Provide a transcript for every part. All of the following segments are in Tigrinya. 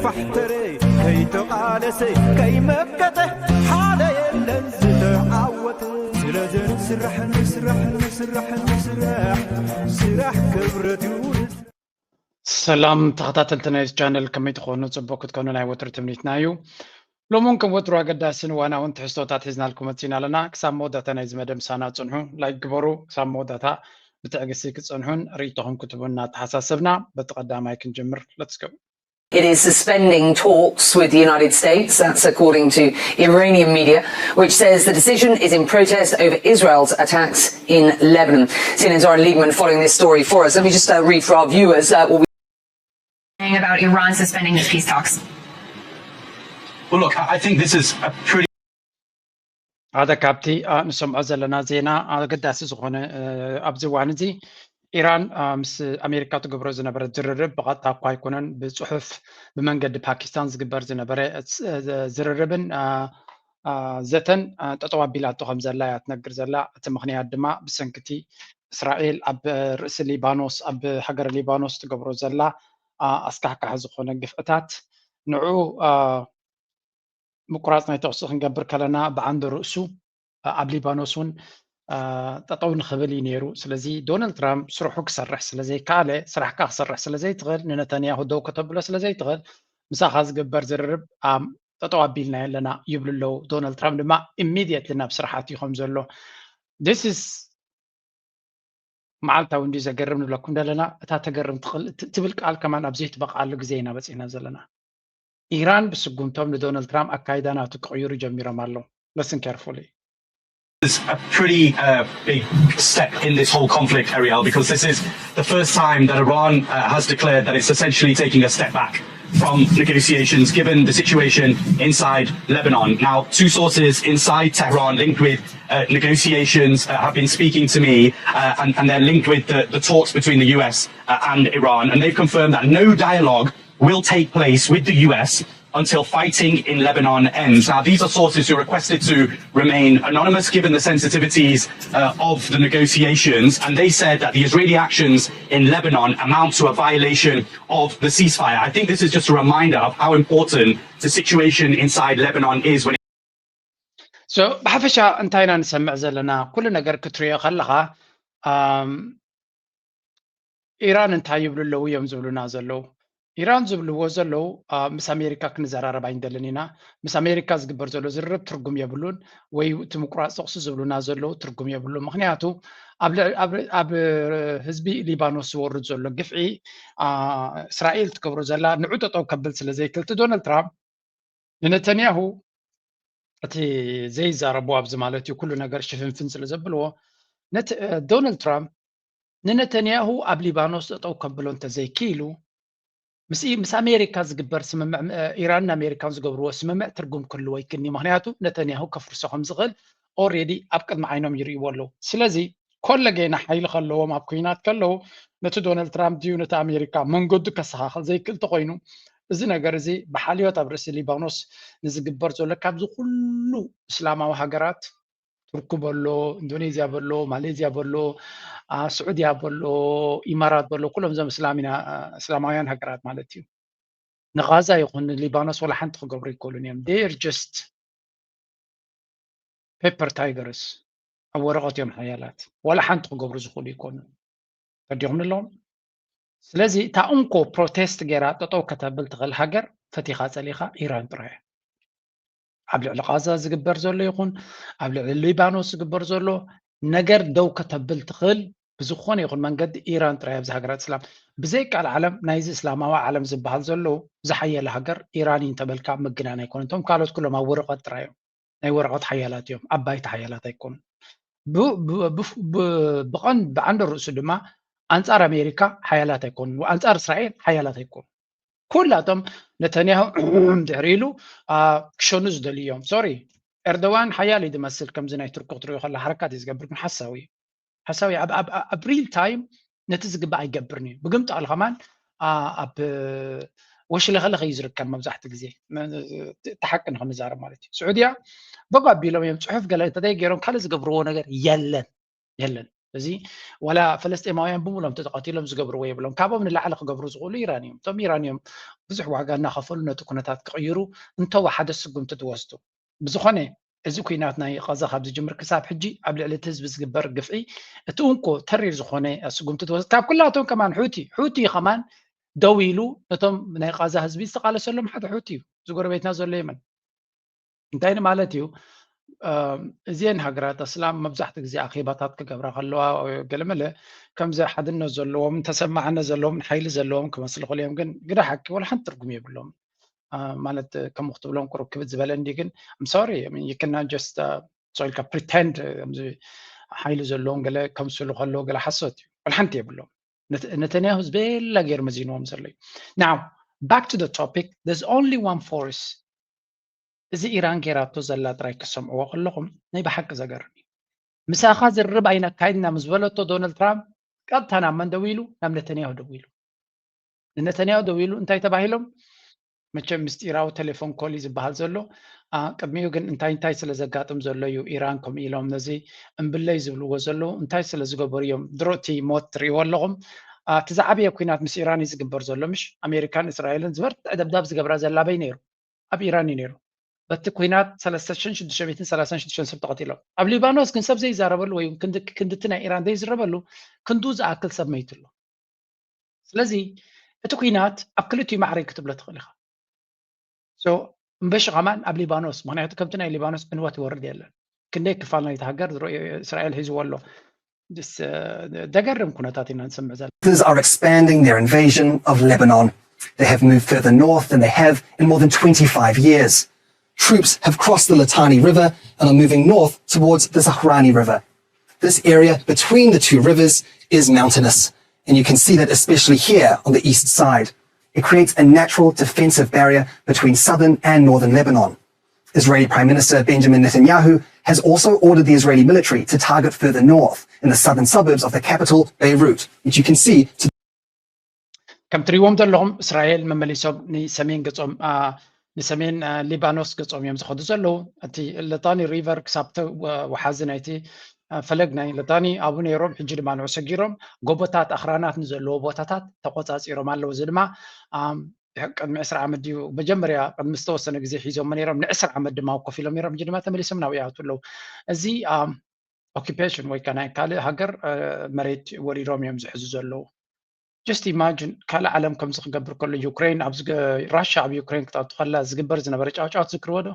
ኣሕተረ ከይተቓለሰ ከይመከተ ሓደ የለን ዝተዓወተ። ስለዚ ንስራሕ ንስራሕ ንስራሕ ንስራሕ ስራሕ ክብረት ይውርስ። ሰላም ተኸታተልቲ ናይ ቻነል፣ ከመይ ትኾኑ? ጽቡቅ ክትኮኑ ናይ ወትሩ ትምኒትና እዩ። ሎሚ እውን ከም ወትሩ ኣገዳስን እዋናውን ትሕዝቶታት ሒዝናልኩም መጺና ኣለና። ክሳብ መወዳእታ ናይዚ መደብ ምሳና ጽንሑ። ላይክ ግበሩ። ክሳብ መወዳእታ ብትዕግስቲ ክትጸንሑን ርእይቶኹም ክትህቡን እናተሓሳሰብና በቲ ቀዳማይ ክንጅምር። Let's go. It is suspending talks with the United States. That's according to Iranian media, which says the decision is in protest over Israel's attacks in Lebanon. C N N's Oren Lieberman following this story for us. Let me just uh, read for our viewers uh, what we About Iran suspending its peace talks. Well, look, I I think this is a pretty ሓደ ካብቲ አ፣ ንሰምዖ ዘለና ዜና ኣገዳሲ ዝኾነ እ፣ ኣብዚ እዋን እዚ ኢራን አ፣ ምስ ኣሜሪካ ትገብሮ ዝነበረት ዝርርብ ብቐጥታ እኳ ኣይኮነን፣ ብፅሑፍ ብመንገዲ ፓኪስታን ዝግበር ዝነበረ እ፣ ዝርርብን አ፣ አ፣ ዘተን አ፣ ጠጠው ኣቢላቶ ከም ዘላ እያ ትነግር ዘላ። እቲ ምኽንያት ድማ ብሰንክቲ እስራኤል ኣብ ርእሲ ሊባኖስ ኣብ ሃገረ ሊባኖስ ትገብሮ ዘላ አ፣ ኣስካሕካሒ ዝኾነ ግፍዕታት ንዑ አ፣ ምቁራፅ ናይ ተኹሲ ክንገብር ከለና ብዓንዲ ርእሱ ኣብ ሊባኖስ እውን ጠጠው ንኽብል እዩ ነይሩ። ስለዚ ዶናልድ ትራምፕ ስርሑ ክሰርሕ ስለዘይከኣለ፣ ስራሕካ ክሰርሕ ስለዘይትኽእል፣ ንነተንያሁ ደው ከተብሎ ስለዘይትኽእል፣ ምሳኻ ዝግበር ዝርርብ ጠጠው ኣቢልናዮ ኣለና ይብሉ ኣለዉ። ዶናልድ ትራምፕ ድማ ኢሚድየትሊ ናብ ስራሕ ኣትዩ ከም ዘሎ this is መዓልታዊ እንዲ ዘገርም ንብለኩም ዘለና። እታ ተገርም ትብል ቃል ከማን ኣብ ዘይትበቕዓሉ ግዜ ኢና በፂሕና ዘለና። ኢራን ብስጉምቶም ንዶናልድ ትራምፕ ኣካይዳ ናቱ ክቕይሩ ጀሚሮም ኣለዉ። Listen carefully. is a pretty uh, big step in this whole conflict, Ariel, because this is the first time that Iran uh, has declared that it's essentially taking a step back from negotiations, given the situation inside Lebanon. Now, two sources inside Tehran linked with uh, negotiations uh, have been speaking to me, uh, and, and they're linked with the, the talks between the U S uh, and Iran, and they've confirmed that no dialogue will take place with the U S until fighting in Lebanon ends. Now, these are sources who requested to remain anonymous given the sensitivities uh, of the negotiations, and they said that the Israeli actions in Lebanon amount to a violation of the ceasefire. I think this is just a reminder of how important the situation inside Lebanon is when so ብሓፈሻ እንታይ ኢና ንሰምዕ ዘለና? ኩሉ ነገር ክትሪኦ ከለኻ ኢራን እንታይ ይብሉ ኣለዉ እዮም ዝብሉና ዘለዉ። ኢራን ዝብልዎ ዘለዉ ምስ ኣሜሪካ ክንዘራረብ ኣይንደልን ኢና። ምስ ኣሜሪካ ዝግበር ዘሎ ዝርርብ ትርጉም የብሉን፣ ወይ እቲ ምቁራፅ ተኹሲ ዝብሉና ዘለዉ ትርጉም የብሉን። ምክንያቱ ኣብ ህዝቢ ሊባኖስ ዝወርድ ዘሎ ግፍዒ እስራኤል ትገብሮ ዘላ ንዑ ጠጠው ከብል ስለዘይክእል እቲ ዶናልድ ትራምፕ ንነተንያሁ እቲ ዘይዛረቡ ኣብዚ ማለት እዩ ኩሉ ነገር ሽፍንፍን ስለ ዘብልዎ ዶናልድ ትራምፕ ንነተንያሁ ኣብ ሊባኖስ ጠጠው ከብሎ እንተዘይክኢሉ ምስ ምስ ኣሜሪካ ዝግበር ስምምዕ ኢራንን ኣሜሪካን ዝገብርዎ ስምምዕ ትርጉም ክህልዎ ይክኒ። ምክንያቱ ነተንያሁ ከፍርሶ ከም ዝኽእል ኦሬዲ ኣብ ቅድሚ ዓይኖም ይርእይዎ ኣለዉ። ስለዚ ኮለጌና ሓይሊ ከለዎም ኣብ ኩናት ከለዉ ነቲ ዶናልድ ትራምፕ ድዩ ነቲ ኣሜሪካ መንገዱ ከስተኻኽል ዘይክእል ተኮይኑ እዚ ነገር እዚ ብሓልዮት ኣብ ርእሲ ሊባኖስ ንዝግበር ዘሎ ካብዚ ኩሉ እስላማዊ ሃገራት ቱርኪ በሎ፣ ኢንዶኔዝያ በሎ፣ ማሌዝያ በሎ፣ ስዑድያ በሎ፣ ኢማራት በሎ፣ ኩሎም እዞም እስላማውያን ሃገራት ማለት እዩ። ንጋዛ ይኹን ንሊባኖስ ወላ ሓንቲ ክገብሩ ይክእሉን እዮም። They're just paper tigers፣ ኣብ ወረቐት እዮም ሓያላት። ወላ ሓንቲ ክገብሩ ዝኽእሉ ይኮኑ። ተዲኹም ኣለዎም። ስለዚ እታ እንኮ ፕሮቴስት ገይራ ጠጠው ከተብል ትኽእል ሃገር ፈቲኻ ጸሊኻ ኢራን ጥራይ እያ። ኣብ ልዕሊ ቃዛ ዝግበር ዘሎ ይኹን ኣብ ልዕሊ ሊባኖስ ዝግበር ዘሎ ነገር ደው ከተብል ትኽእል ብዝኾነ ይኹን መንገዲ ኢራን ጥራይ ኣብዚ ሃገራት እስላም ብዘይ ካልእ ዓለም ናይዚ እስላማዊ ዓለም ዝበሃል ዘለዉ ዝሓየለ ሃገር ኢራን እዩ እንተበልካ ምግናን ኣይኮነ። እቶም ካልኦት ኩሎም ኣብ ወረቐት ጥራይ እዮም። ናይ ወረቐት ሓያላት እዮም፣ ኣብ ባይታ ሓያላት ኣይኮኑን። ብቐንድ ብዓንዲ ርእሱ ድማ ኣንጻር ኣሜሪካ ሓያላት ኣይኮኑን፣ ኣንጻር እስራኤል ሓያላት ኣይኮኑን። ኩላቶም ነተንያሁ ድሕሪ ኢሉ ክሸኑ ዝደልዩ እዮም። ሶሪ ኤርዶዋን ሓያል እዩ ዝመስል፣ ከምዚ ናይ ቱርኪ ክትሪኦ ከላ ሓረካት እዩ ዝገብር፣ ግን ሓሳዊ እዩ። ሓሳዊ ኣብ real time ነቲ ዝግባእ ኣይገብርን እዩ። ብግምጣሉ ከማን ኣብ ወሽለኸለኸ እዩ ዝርከብ መብዛሕትኡ ግዜ፣ እቲ ሓቂ ንክንዛረብ ማለት እዩ። ስዑድያ በጎ ኣቢሎም እዮም ፅሑፍ ገለ እንተዘይ ገይሮም ካልእ ዝገብርዎ ነገር የለን የለን። እዚ ዋላ ፈለስጤማውያን ብምሎም ተተቐቲሎም ዝገብርዎ የብሎም። ካብኦም ንላዕሊ ክገብሩ ዝኽእሉ ኢራን እዮም። እቶም ኢራን እዮም ብዙሕ ዋጋ እናኸፈሉ ነቲ ኩነታት ክቕይሩ እንተወሓደ ስጉምቲ ዝወስዱ። ብዝኾነ እዚ ኩናት ናይ ቐዛ ካብ ዝጅምር ክሳብ ሕጂ ኣብ ልዕሊ እቲ ህዝቢ ዝግበር ግፍዒ እቲ እንኮ ተሪር ዝኾነ ስጉምቲ ዝወስድ ካብ ኩላቶም ከማን ሑቲ ሑቲ ከማን ደው ኢሉ ነቶም ናይ ቐዛ ህዝቢ ዝተቓለሰሎም ሓደ ሑቲ እዩ። እዚ ጎረቤትና ዘሎ የመን እንታይ ማለት እዩ? እዚአን ሃገራት ኣስላም መብዛሕትኡ ግዜ ኣኼባታት ክገብራ ከለዋ ገለመለ ከምዚ ሓድነት ዘለዎም ተሰማዕነት ዘለዎም ሓይሊ ዘለዎም ክመስሉ ክእል እዮም፣ ግን ግዳ ሓቂ ወላ ሓንቲ ትርጉም የብሎም። ማለት ከም ክትብሎም ቁሩብ ክብድ ዝበለ እንዲ ግን I'm sorry you cannot just so ኢልካ pretend ሓይሊ ዘለዎም ገለ ከምስሉ ከለዉ ገለ ሓሶት እዩ። ወላ ሓንቲ የብሎም። ነተንያሁ ዝበላ ገይሩ መዚንዎም ዘሎ እዩ። Now back to the topic, there's only one force እዚ ኢራን ጌራቶ ዘላ ጥራይ ክሰምዕዎ ከለኹም ናይ ብሓቂ ዘገርም እዩ። ምሳኻ ዝርርብ ኣይነካይድና ምስ በለቶ ዶናልድ ትራምፕ ቀጥታ ናብ መን ደዊሉ? ናብ ነተንያሁ ደዊሉ። ንነተንያሁ ደዊሉ እንታይ ተባሂሎም? መቸም ምስጢራዊ ቴሌፎን ኮል እዩ ዝበሃል ዘሎ። ቅድሚኡ ግን እንታይ እንታይ ስለ ዘጋጥም ዘሎ እዩ ኢራን ከምኡ ኢሎም ነዚ እምብለይ ዝብልዎ ዘለዉ እንታይ ስለ ዝገበሩ እዮም? ድሮ እቲ ሞት ትርእይዎ ኣለኹም። እቲ ዝዓበየ ኩናት ምስ ኢራን እዩ ዝግበር ዘሎ ምሽ? ኣሜሪካን እስራኤልን ዝበርትዐ ደብዳብ ዝገብራ ዘላበይ ነይሩ ኣብ ኢራን እዩ ነይሩ። በቲ ኩናት ሰለስተ ሽሕን ሽዱሽተ ሚእትን ሰላሳን ሽዱሽተን ሰብ ተቐቲሎም። ኣብ ሊባኖስ ግን ሰብ ዘይዛረበሉ ወይ ክንድቲ ናይ ኢራን ዘይዝረበሉ ክንዱ ዝኣክል ሰብ መይቱ ኣሎ። ስለዚ እቲ ኩናት ኣብ ክልቲኡ ማዕረ ክትብሎ ትኽእል ኢኻ። እምበሺ ከማን ኣብ ሊባኖስ፣ ምክንያቱ ከምቲ ናይ ሊባኖስ ዕንወት ይወርድ የለን። ክንደይ ክፋል ናይቲ ሃገር እስራኤል ሒዝዎ ኣሎ። ደገርም ኩነታት ኢና ንሰምዕ ዘለና። Are expanding their invasion of Lebanon. They have moved further north than they have in more than twenty-five years. Troops have crossed the Litani River and are moving north towards the Zahrani River. This area between the two rivers is mountainous, and you can see that especially here on the east side. It creates a natural defensive barrier between southern and northern Lebanon. Israeli Prime Minister Benjamin Netanyahu has also ordered the Israeli military to target further north in the southern suburbs of the capital, Beirut, which you can see to ከም ትሪዎም ዘለኹም እስራኤል መመሊሶም ንሰሜን ገጾም ንሰሜን ሊባኖስ ገጾም እዮም ዝኸዱ ዘለዉ። እቲ ልጣኒ ሪቨር ክሳብ ወሓዚ ናይቲ ፈለግ ናይ ልጣኒ ኣብኡ ነይሮም። ሕጂ ድማ ንዑ ሰጊሮም ጎቦታት ኣኽራናት ንዘለዎ ቦታታት ተቆጻጺሮም ኣለዉ። እዚ ድማ ቅድሚ ዕስራ ዓመት ድዩ መጀመርያ ቅድሚ ዝተወሰነ ግዜ ሒዞሞ ነይሮም ንዕስራ ዓመት ድማ ኮፍ ኢሎም ነይሮም ሕጂ ድማ ተመሊሶም ናብኡ ይኣትዉ ኣለዉ። እዚ ኦኪፔሽን ወይ ከዓ ናይ ካልእ ሃገር መሬት ወሪሮም እዮም ዝሕዙ ዘለዉ። Just imagine ካልእ ዓለም ከምዚ ክገብር ከሎ ዩክሬን ራሻ ኣብ ዩክሬን ክትኣቱ ከላ ዝግበር ዝነበረ ጫውጫው ትዝክርዎ ዶ?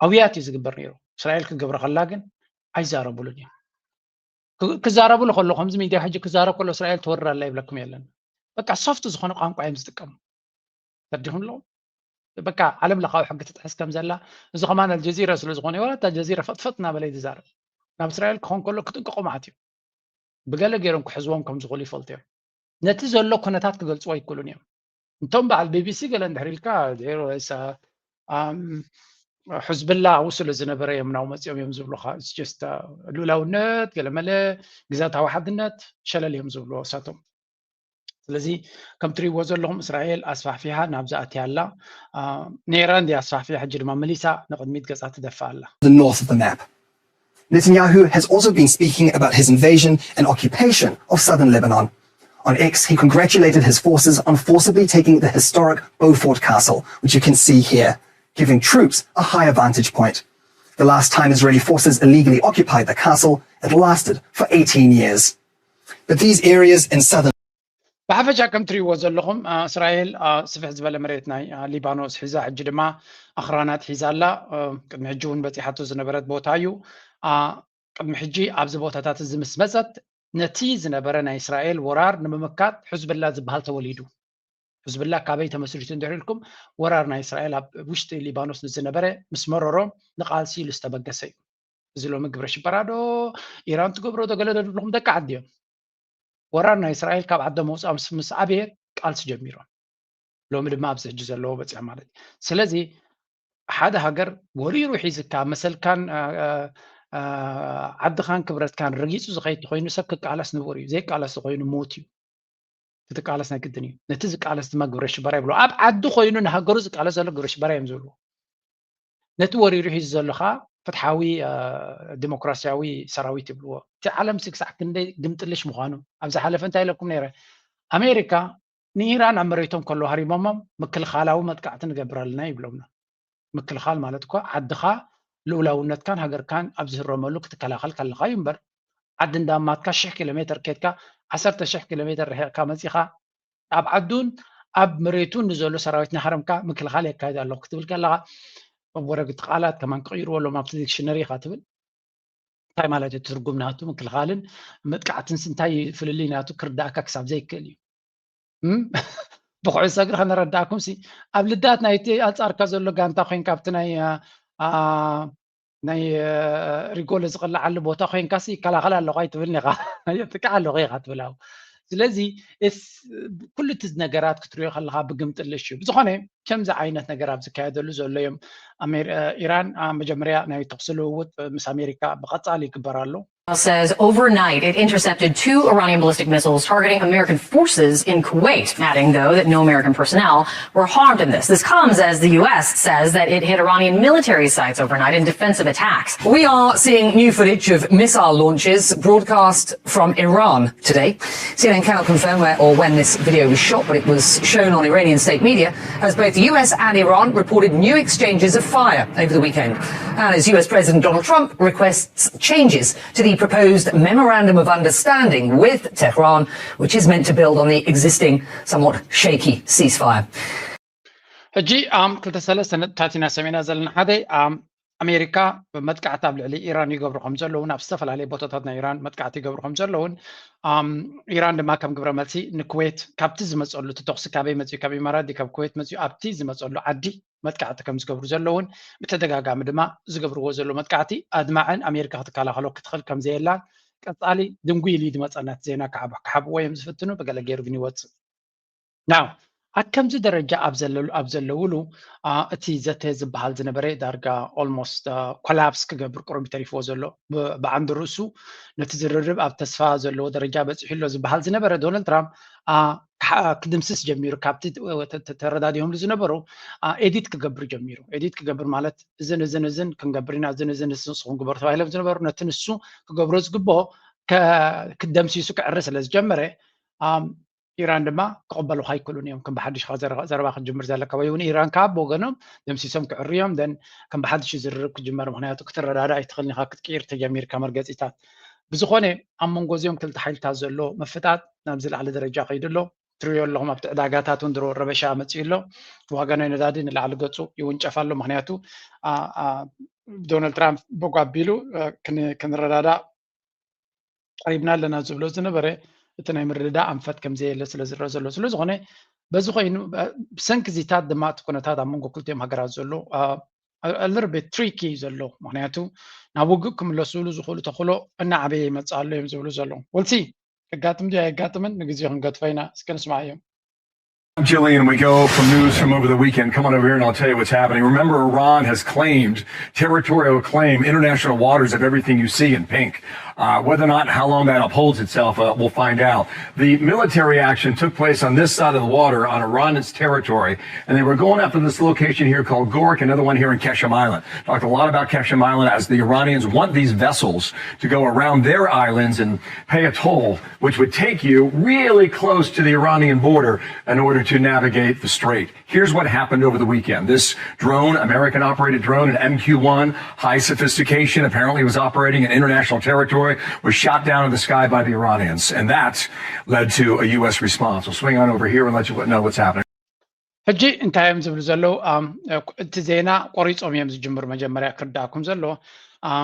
ኣውያት እዩ ዝግበር ነይሩ። እስራኤል ክገብሮ ከላ ግን ኣይዛረቡሉን እዮም። ክዛረቡሉ ከሎ ከምዚ ሚድያ ሕጂ ክዛረብ ከሎ እስራኤል ትወርር ኣላ ይብለኩም የለን። በቃ ሶፍት ዝኾነ ቋንቋ እዮም ዝጥቀሙ። ተረዲኹም ኣለኹም? በቃ ዓለም ለኻዊ ሕጊ ትጥሕስ ከም ዘላ እዚ ከማን ኣልጀዚራ ስለ ዝኾነ ዋላ ኣልጀዚራ ፈጥፈጥ እናበለ እዩ ዝዛረብ። ናብ እስራኤል ክኾን ከሎ ክጥንቀቆ ማለት እዩ። ብገለ ገይሮም ክሕዝዎም ከም ዝኽእሉ ይፈልጡ እዮም። ነቲ ዘሎ ኩነታት ክገልፅዎ ኣይክእሉን እዮም። እንቶም በዓል ቢቢሲ ገለ እንድሕር ኢልካ ዜሮ ሕዝብላ ኣብኡ ስለ ዝነበረ እዮም ናው መፂኦም እዮም ዝብሉካ። ልኡላውነት ገለመለ ግዛታዊ ሓድነት ሸለል እዮም ዝብልዎ እሳቶም። ስለዚ ከም ትሪእዎ ዘለኹም እስራኤል ኣስፋሕፊሓ ናብዚ ኣትያ ኣላ። ነይራ እንዲ ኣስፋሕፊሓ ሕጂ ድማ መሊሳ ንቕድሚት ገፃ ትደፍእ ኣላ። The north of the map. Netanyahu has also been speaking about his invasion and occupation of southern Lebanon. On X, he congratulated his forces on forcibly taking the historic Beaufort Castle, which you can see here, giving troops a higher vantage point. The last time Israeli forces illegally occupied the castle, it lasted for eighteen years. But these areas in southern ብሓፈሻ ከም ትሪእዎ ዘለኹም እስራኤል ስፍሕ ዝበለ መሬት ናይ ሊባኖስ ሒዛ ሕጂ ድማ ኣኽራናት ሒዛ ኣላ። ቅድሚ ሕጂ እውን በፂሓቶ ዝነበረት ቦታ እዩ። ቅድሚ ሕጂ ኣብዚ ቦታታት እዚ ምስ መፀት ነቲ ዝነበረ ናይ እስራኤል ወራር ንምምካት ሕዝብላ ዝበሃል ተወሊዱ። ሕዝብላ ካበይ ተመስሪቱ እንድሕር ኢልኩም ወራር ናይ እስራኤል ኣብ ውሽጢ ሊባኖስ ንዝነበረ ምስ መረሮም ንቃልሲ ኢሉ ዝተበገሰ እዩ። እዚ ሎሚ ግብረ ሽበራ ዶ ኢራን ትገብሮ ዶ ገለ ዶ ዝብልኹም ደቂ ዓዲ እዮም። ወራር ናይ እስራኤል ካብ ዓዶም መውፃኦም ምስ ዓበየ ቃልሲ ጀሚሮም ሎሚ ድማ ኣብዚ ሕጂ ዘለዎ በፂሖም ማለት እዩ። ስለዚ ሓደ ሃገር ወሪሩ ሒዝካ መሰልካን ዓድኻን ክብረትካን ረጊፁ ዝኸይድ ተኮይኑ ሰብ ክቃለስ ንቡር እዩ። ዘይቃለስ ተኮይኑ ሞት እዩ። ክትቃለስ ናይ ግድን እዩ። ነቲ ዝቃለስ ድማ ግብረ ሽበራ ይብሎ። ኣብ ዓዲ ኮይኑ ንሃገሩ ዝቃለስ ዘሎ ግብረ ሽበራ እዮም ዝብልዎ። ነቲ ወሪሩ ሒዙ ዘሎ ከዓ ፍትሓዊ ዲሞክራሲያዊ ሰራዊት ይብልዎ። እቲ ዓለም ክሳዕ ክንደይ ግምጥልሽ ምዃኑ ኣብ ዝሓለፈ እንታይ ኢለኩም ነይረ? ኣሜሪካ ንኢራን ኣብ መሬቶም ከሎ ሃሪሞሞም ምክልኻላዊ መጥቃዕቲ ንገብረልና ይብሎምና። ምክልኻል ማለት እኮ ዓድኻ ልኡላውነትካን ሃገርካን ኣብ ዝህረመሉ ክትከላኸል ከለኻ እዩ እምበር ዓዲ እንዳማትካ ሽሕ ኪሎ ሜትር ኬድካ ዓሰርተ ሽሕ ኪሎ ሜትር ርሒቕካ መፂኻ ኣብ ዓዱን ኣብ መሬቱን ንዘሎ ሰራዊት ናሃረምካ ምክልኻል የካይድ ኣለኹ ክትብል ከለኻ መጎረግቲ ቃላት ከማን ክቕይርዎ ኣለዎም ኣብቲ ዲክሽነሪ ኢኻ ትብል። እንታይ ማለት እዩ ትርጉም ናቱ ምክልኻልን መጥቃዕትንስ እንታይ ፍልልይ ናቱ ክርዳእካ ክሳብ ዘይክእል እዩ። ብኩዕሶ እግሪ ከነረዳእኩም ሲ ኣብ ልዳት ናይቲ ኣንጻርካ ዘሎ ጋንታ ኮይንካ ኣብቲ ናይ ናይ ሪጎል ዝቕልዓሉ ቦታ ኮይንካ ሲ ይከላኸል ኣለኹ ኣይትብልን ኢኻ የጥቅዕ ኣለኹ ኢኻ ትብል ኣብ ስለዚ ኩሉ እቲ ነገራት ክትሪኦ ከለካ ብግምጥልሽ እዩ ብዝኾነ ከምዚ ዓይነት ነገር ኣብ ዝካየደሉ ዘሎ እዮም ኢራን መጀመርያ ናይ ተኩሲ ልውውጥ ምስ ኣሜሪካ ብቐጻሊ ይግበር ኣሎ says overnight it intercepted two Iranian ballistic missiles targeting American forces in Kuwait, adding, though, that no American personnel were harmed in this. This comes as the U S says that it hit Iranian military sites overnight in defensive attacks. We are seeing new footage of missile launches broadcast from Iran today. C N N cannot confirm where or when this video was shot, but it was shown on Iranian state media as both the U S and Iran reported new exchanges of fire over the weekend. And as U S President Donald Trump requests changes to the proposed memorandum of understanding with Tehran, which is meant to build on the existing, somewhat shaky ceasefire. ሕጂ ኣም ክልተ ሰለስተ ነጥብታት ኢና ሰሚዕና ዘለና ሓደ ኣም ኣሜሪካ መጥቃዕቲ ኣብ ልዕሊ ኢራን ይገብሩ ከም ዘለውን ኣብ ዝተፈላለዩ ቦታታት ናይ ኢራን መጥቃዕቲ ይገብሩ ከም ዘለውን ኢራን ድማ ከም ግብረ መልሲ ንኩዌት ካብቲ ዝመፀሉ እቲ ተኩሲ ካበይ መፅኡ ካብ ኢማራት ካብ ኩዌት መፅኡ ኣብቲ ዝመፀሉ ዓዲ መጥቃዕቲ ከም ዝገብሩ ዘለውን ብተደጋጋሚ ድማ ዝገብርዎ ዘሎ መጥቃዕቲ ኣድማዕን ኣሜሪካ ክትከላኸሎ ክትኽእል ከም ዘየላን ቀፃሊ ድንጉይ ኢሉ ዝመፀና እቲ ዜና ክሓብዎ እዮም ዝፍትኑ ብገለ ገይሩ ግን ይወፅእ ናው ኣብ ከምዚ ደረጃ ኣብ ዘለውሉ እቲ ዘተ ዝበሃል ዝነበረ ዳርጋ almost collapse ክገብር ቁሩብ ተሪፍዎ ዘሎ ብዓንዲ ርእሱ ነቲ ዝርርብ ኣብ ተስፋ ዘለዎ ደረጃ በፂሑ ኣሎ ዝበሃል ዝነበረ ዶናልድ ትራምፕ ክድምስስ ጀሚሩ ካብቲ ተረዳዲሆምሉ ዝነበሩ edit ክገብር ጀሚሩ edit ክገብር ማለት እዝን እዝን እዝን ክንገብር ኢና እዝን እዝን ንስኹም ግበሩ ተባሂሎም ዝነበሩ ነቲ ንሱ ክገብሮ ዝግብኦ ክደምሲሱ ክዕሪ ስለ ዝጀመረ ኢራን ድማ ክቕበሉኻ ኣይክእሉን እዮም ከም ብሓድሽ ዘረባ ክትጅምር ዘለካ ወይ እውን ኢራን ካብ ወገኖም ደምሲሶም ክዕርዮም ደን ከም ብሓድሽ ዝርርብ ክትጅመር ምክንያቱ ክትረዳዳ ኣይትኽእልን ኢኻ ክትቅይር ተጀሚርካ መርገፂታት ብዝኾነ ኣብ መንጎ እዚኦም ክልተ ሓይልታት ዘሎ ምፍጣጥ ናብ ዝለዓለ ደረጃ ከይዱ ኣሎ ትሪዮ ኣለኹም ኣብቲ ዕዳጋታት እውን ድሮ ረበሻ መፅኡ ኣሎ ዋጋ ናይ ነዳዲ ንላዕሊ ገፁ ይውንጨፍ ኣሎ ምክንያቱ ዶናልድ ትራምፕ በጓ ኣቢሉ ክንረዳዳእ ቀሪብና ኣለና ዝብሎ ዝነበረ እቲ ናይ ምርድዳእ ኣንፈት ከም ዘየለ ስለ ዝረአ ዘሎ ስለ ዝኾነ በዚ ኮይኑ ብሰንኪ ዚታት ድማ እቲ ኩነታት ኣብ መንጎ ክልቲኦም ሃገራት ዘሎ ልርቤት ትሪኪ እዩ ዘሎ ምክንያቱ ናብ ውግእ ክምለሱሉ ዝኽእሉ ተኽእሎ እናዓበየ ይመፅእ ኣሎ እዮም ዝብሉ ዘለዉ ወልሲ የጋጥም ድዩ ኣየጋጥምን ንግዜ ክንገድፎ ኢና እስከ ንስማዕ እዮም Jillian, we go from news from over the weekend. Come on over here and I'll tell you what's happening. Remember, Iran has claimed territorial claim, international waters of everything you see in pink. Uh, whether or not how long that upholds itself, uh, we'll find out. The military action took place on this side of the water on Iran's territory, and they were going after this location here called Gork, another one here in Keshem Island. Talked a lot about Keshem Island as the Iranians want these vessels to go around their islands and pay a toll, which would take you really close to the Iranian border in order to navigate the strait. Here's what happened over the weekend. This drone, American operated drone, an M Q one, high sophistication, apparently was operating in international territory, was shot down in the sky by the Iranians. And that led to a U S response. We'll swing on over here and let you know what's happening. ሕጂ እንታይ እዮም ዝብሉ ዘለዉ እቲ ዜና ቆሪፆም እዮም ዝጅምሩ መጀመርያ ክርዳእኩም ዘለዎ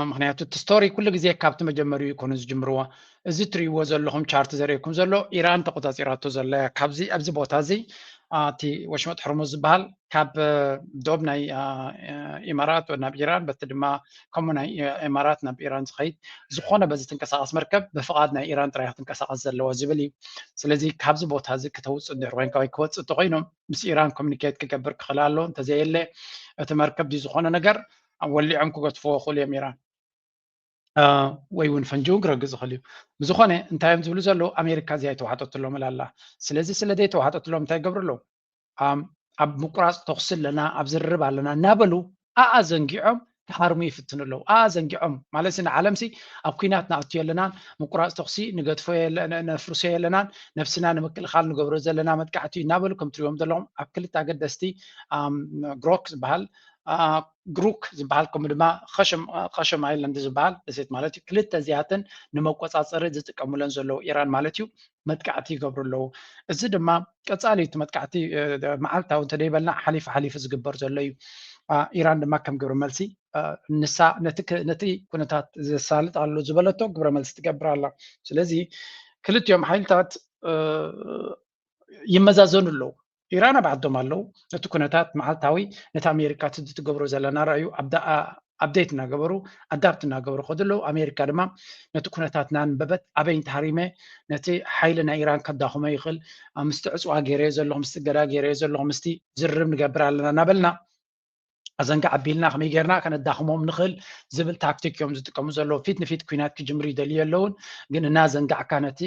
ምክንያቱ እቲ ስቶሪ ኩሉ ግዜ ካብቲ መጀመሪኡ ይኮኑ ዝጅምርዎ እዚ ትሪእዎ ዘለኹም ቻርት ዘርእኩም ዘሎ ኢራን ተቆፃፂራቶ ዘለያ ካብዚ ኣብዚ ቦታ እዚ እቲ ወሽመጥ ሕርሙዝ ዝበሃል ካብ ዶብ ናይ ኢማራት ናብ ኢራን በቲ ድማ ከምኡ ናይ ኢማራት ናብ ኢራን ዝኸይድ ዝኾነ በዚ ትንቀሳቐስ መርከብ ብፍቓድ ናይ ኢራን ጥራይ ትንቀሳቐስ ዘለዋ ዝብል እዩ ስለዚ ካብዚ ቦታ እዚ ክተውፅእ እንድሕር ኮይንካ ወይ ክወፅእ እንተኮይኖም ምስ ኢራን ኮሚኒኬት ክገብር ክኽእል ኣሎ እንተዘየለ እቲ መርከብ ድዩ ዝኾነ ነገር ወሊዖም ክገትፍዎ ክኽእሉ እዮም ኢራን ወይ እውን ፈንጂ እውን ክረግፅ ይኽእል እዩ ብዝኾነ እንታይ እዮም ዝብሉ ዘለዉ ኣሜሪካ እዚኣ ኣይተዋሕጠትሎም ኣላ ስለዚ ስለ ዘይተዋሕጠትሎም እንታይ ይገብሩ ኣለዉ ኣብ ምቁራፅ ተኩሲ ኣለና ኣብ ዝርርብ ኣለና እናበሉ ኣኣ ዘንጊዖም ክሃርሙ ይፍትኑ ኣለዉ። ኣዘንጊዖም ማለት ንዓለምሲ ኣብ ኩናት ንኣቱ የለናን፣ ምቁራፅ ተኹሲ ንገድፎ የለ- ነ- ነፍርሶ የለናን፣ ነብስና ንምክልኻል ንገብሮ ዘለና መጥቃዕቲ እዩ እናበሉ ከም ትሪኦም ዘለኹም ኣብ ክልተ ኣገደስቲ ኣም፣ ግሮክ ዝበሃል አ፣ ግሩክ ዝበሃል ከምኡ ድማ ኸሸም ኸሸም ኣይላንድ ዝበሃል ደሴት ማለት እዩ። ክልተ እዚኣተን ንመቆፃፀሪ ዝጥቀሙለን ዘለዉ ኢራን ማለት እዩ። መጥቃዕቲ ይገብሩ ኣለዉ። እዚ ድማ ቀፃሊ እቲ መጥቃዕቲ እ፣ መዓልታዊ እንተደይበልና ሓሊፉ ሓሊፉ ዝግበር ዘሎ እዩ። አ፣ ኢራን ድማ ከም ግብረ መልሲ አ፣ ንሳ ነቲ ክ- ነቲ ኩነታት ዘሳልጥ ኣሎ ዝበለቶ ግብረ መልሲ ትገብር ኣላ። ስለዚ ክልቲኦም ሓይልታት እ፣ ይመዛዘኑ ኣለዉ። ኢራን ኣብ ዓዶም ኣለዉ። ነቲ ኩነታት መዓልታዊ ነቲ ኣሜሪካ እቲ ትገብሮ ዘለና ረኣዩ ኣብዳ- ኣ- ኣፕዴት እናገበሩ ኣዳፕት እናገበሩ ከዱ ኣለዉ። ኣሜሪካ ድማ ነቲ ኩነታት እናንበበት ኣበይ እንተሃሪመ ነቲ ሓይሊ ናይ ኢራን ከዳኽሞ ይኽእል፣ አ፣ ምስቲ ዕፅዋ ገይረዮ ዘለኹ፣ ምስቲ እገዳ ገይረዮ ዘለኹ፣ ምስቲ ዝርርብ ንገብር ኣለና እናበልና ኣዘንጋዕ ኣቢልና ከመይ ጌርና ከነዳኽሞም ንኽእል ዝብል ታክቲክ እዮም ዝጥቀሙ ዘለዉ። ፊት ንፊት ኩናት ክጅምሩ ይደልዩ ኣለውን፣ ግን እናዘንጋዕካ ነቲ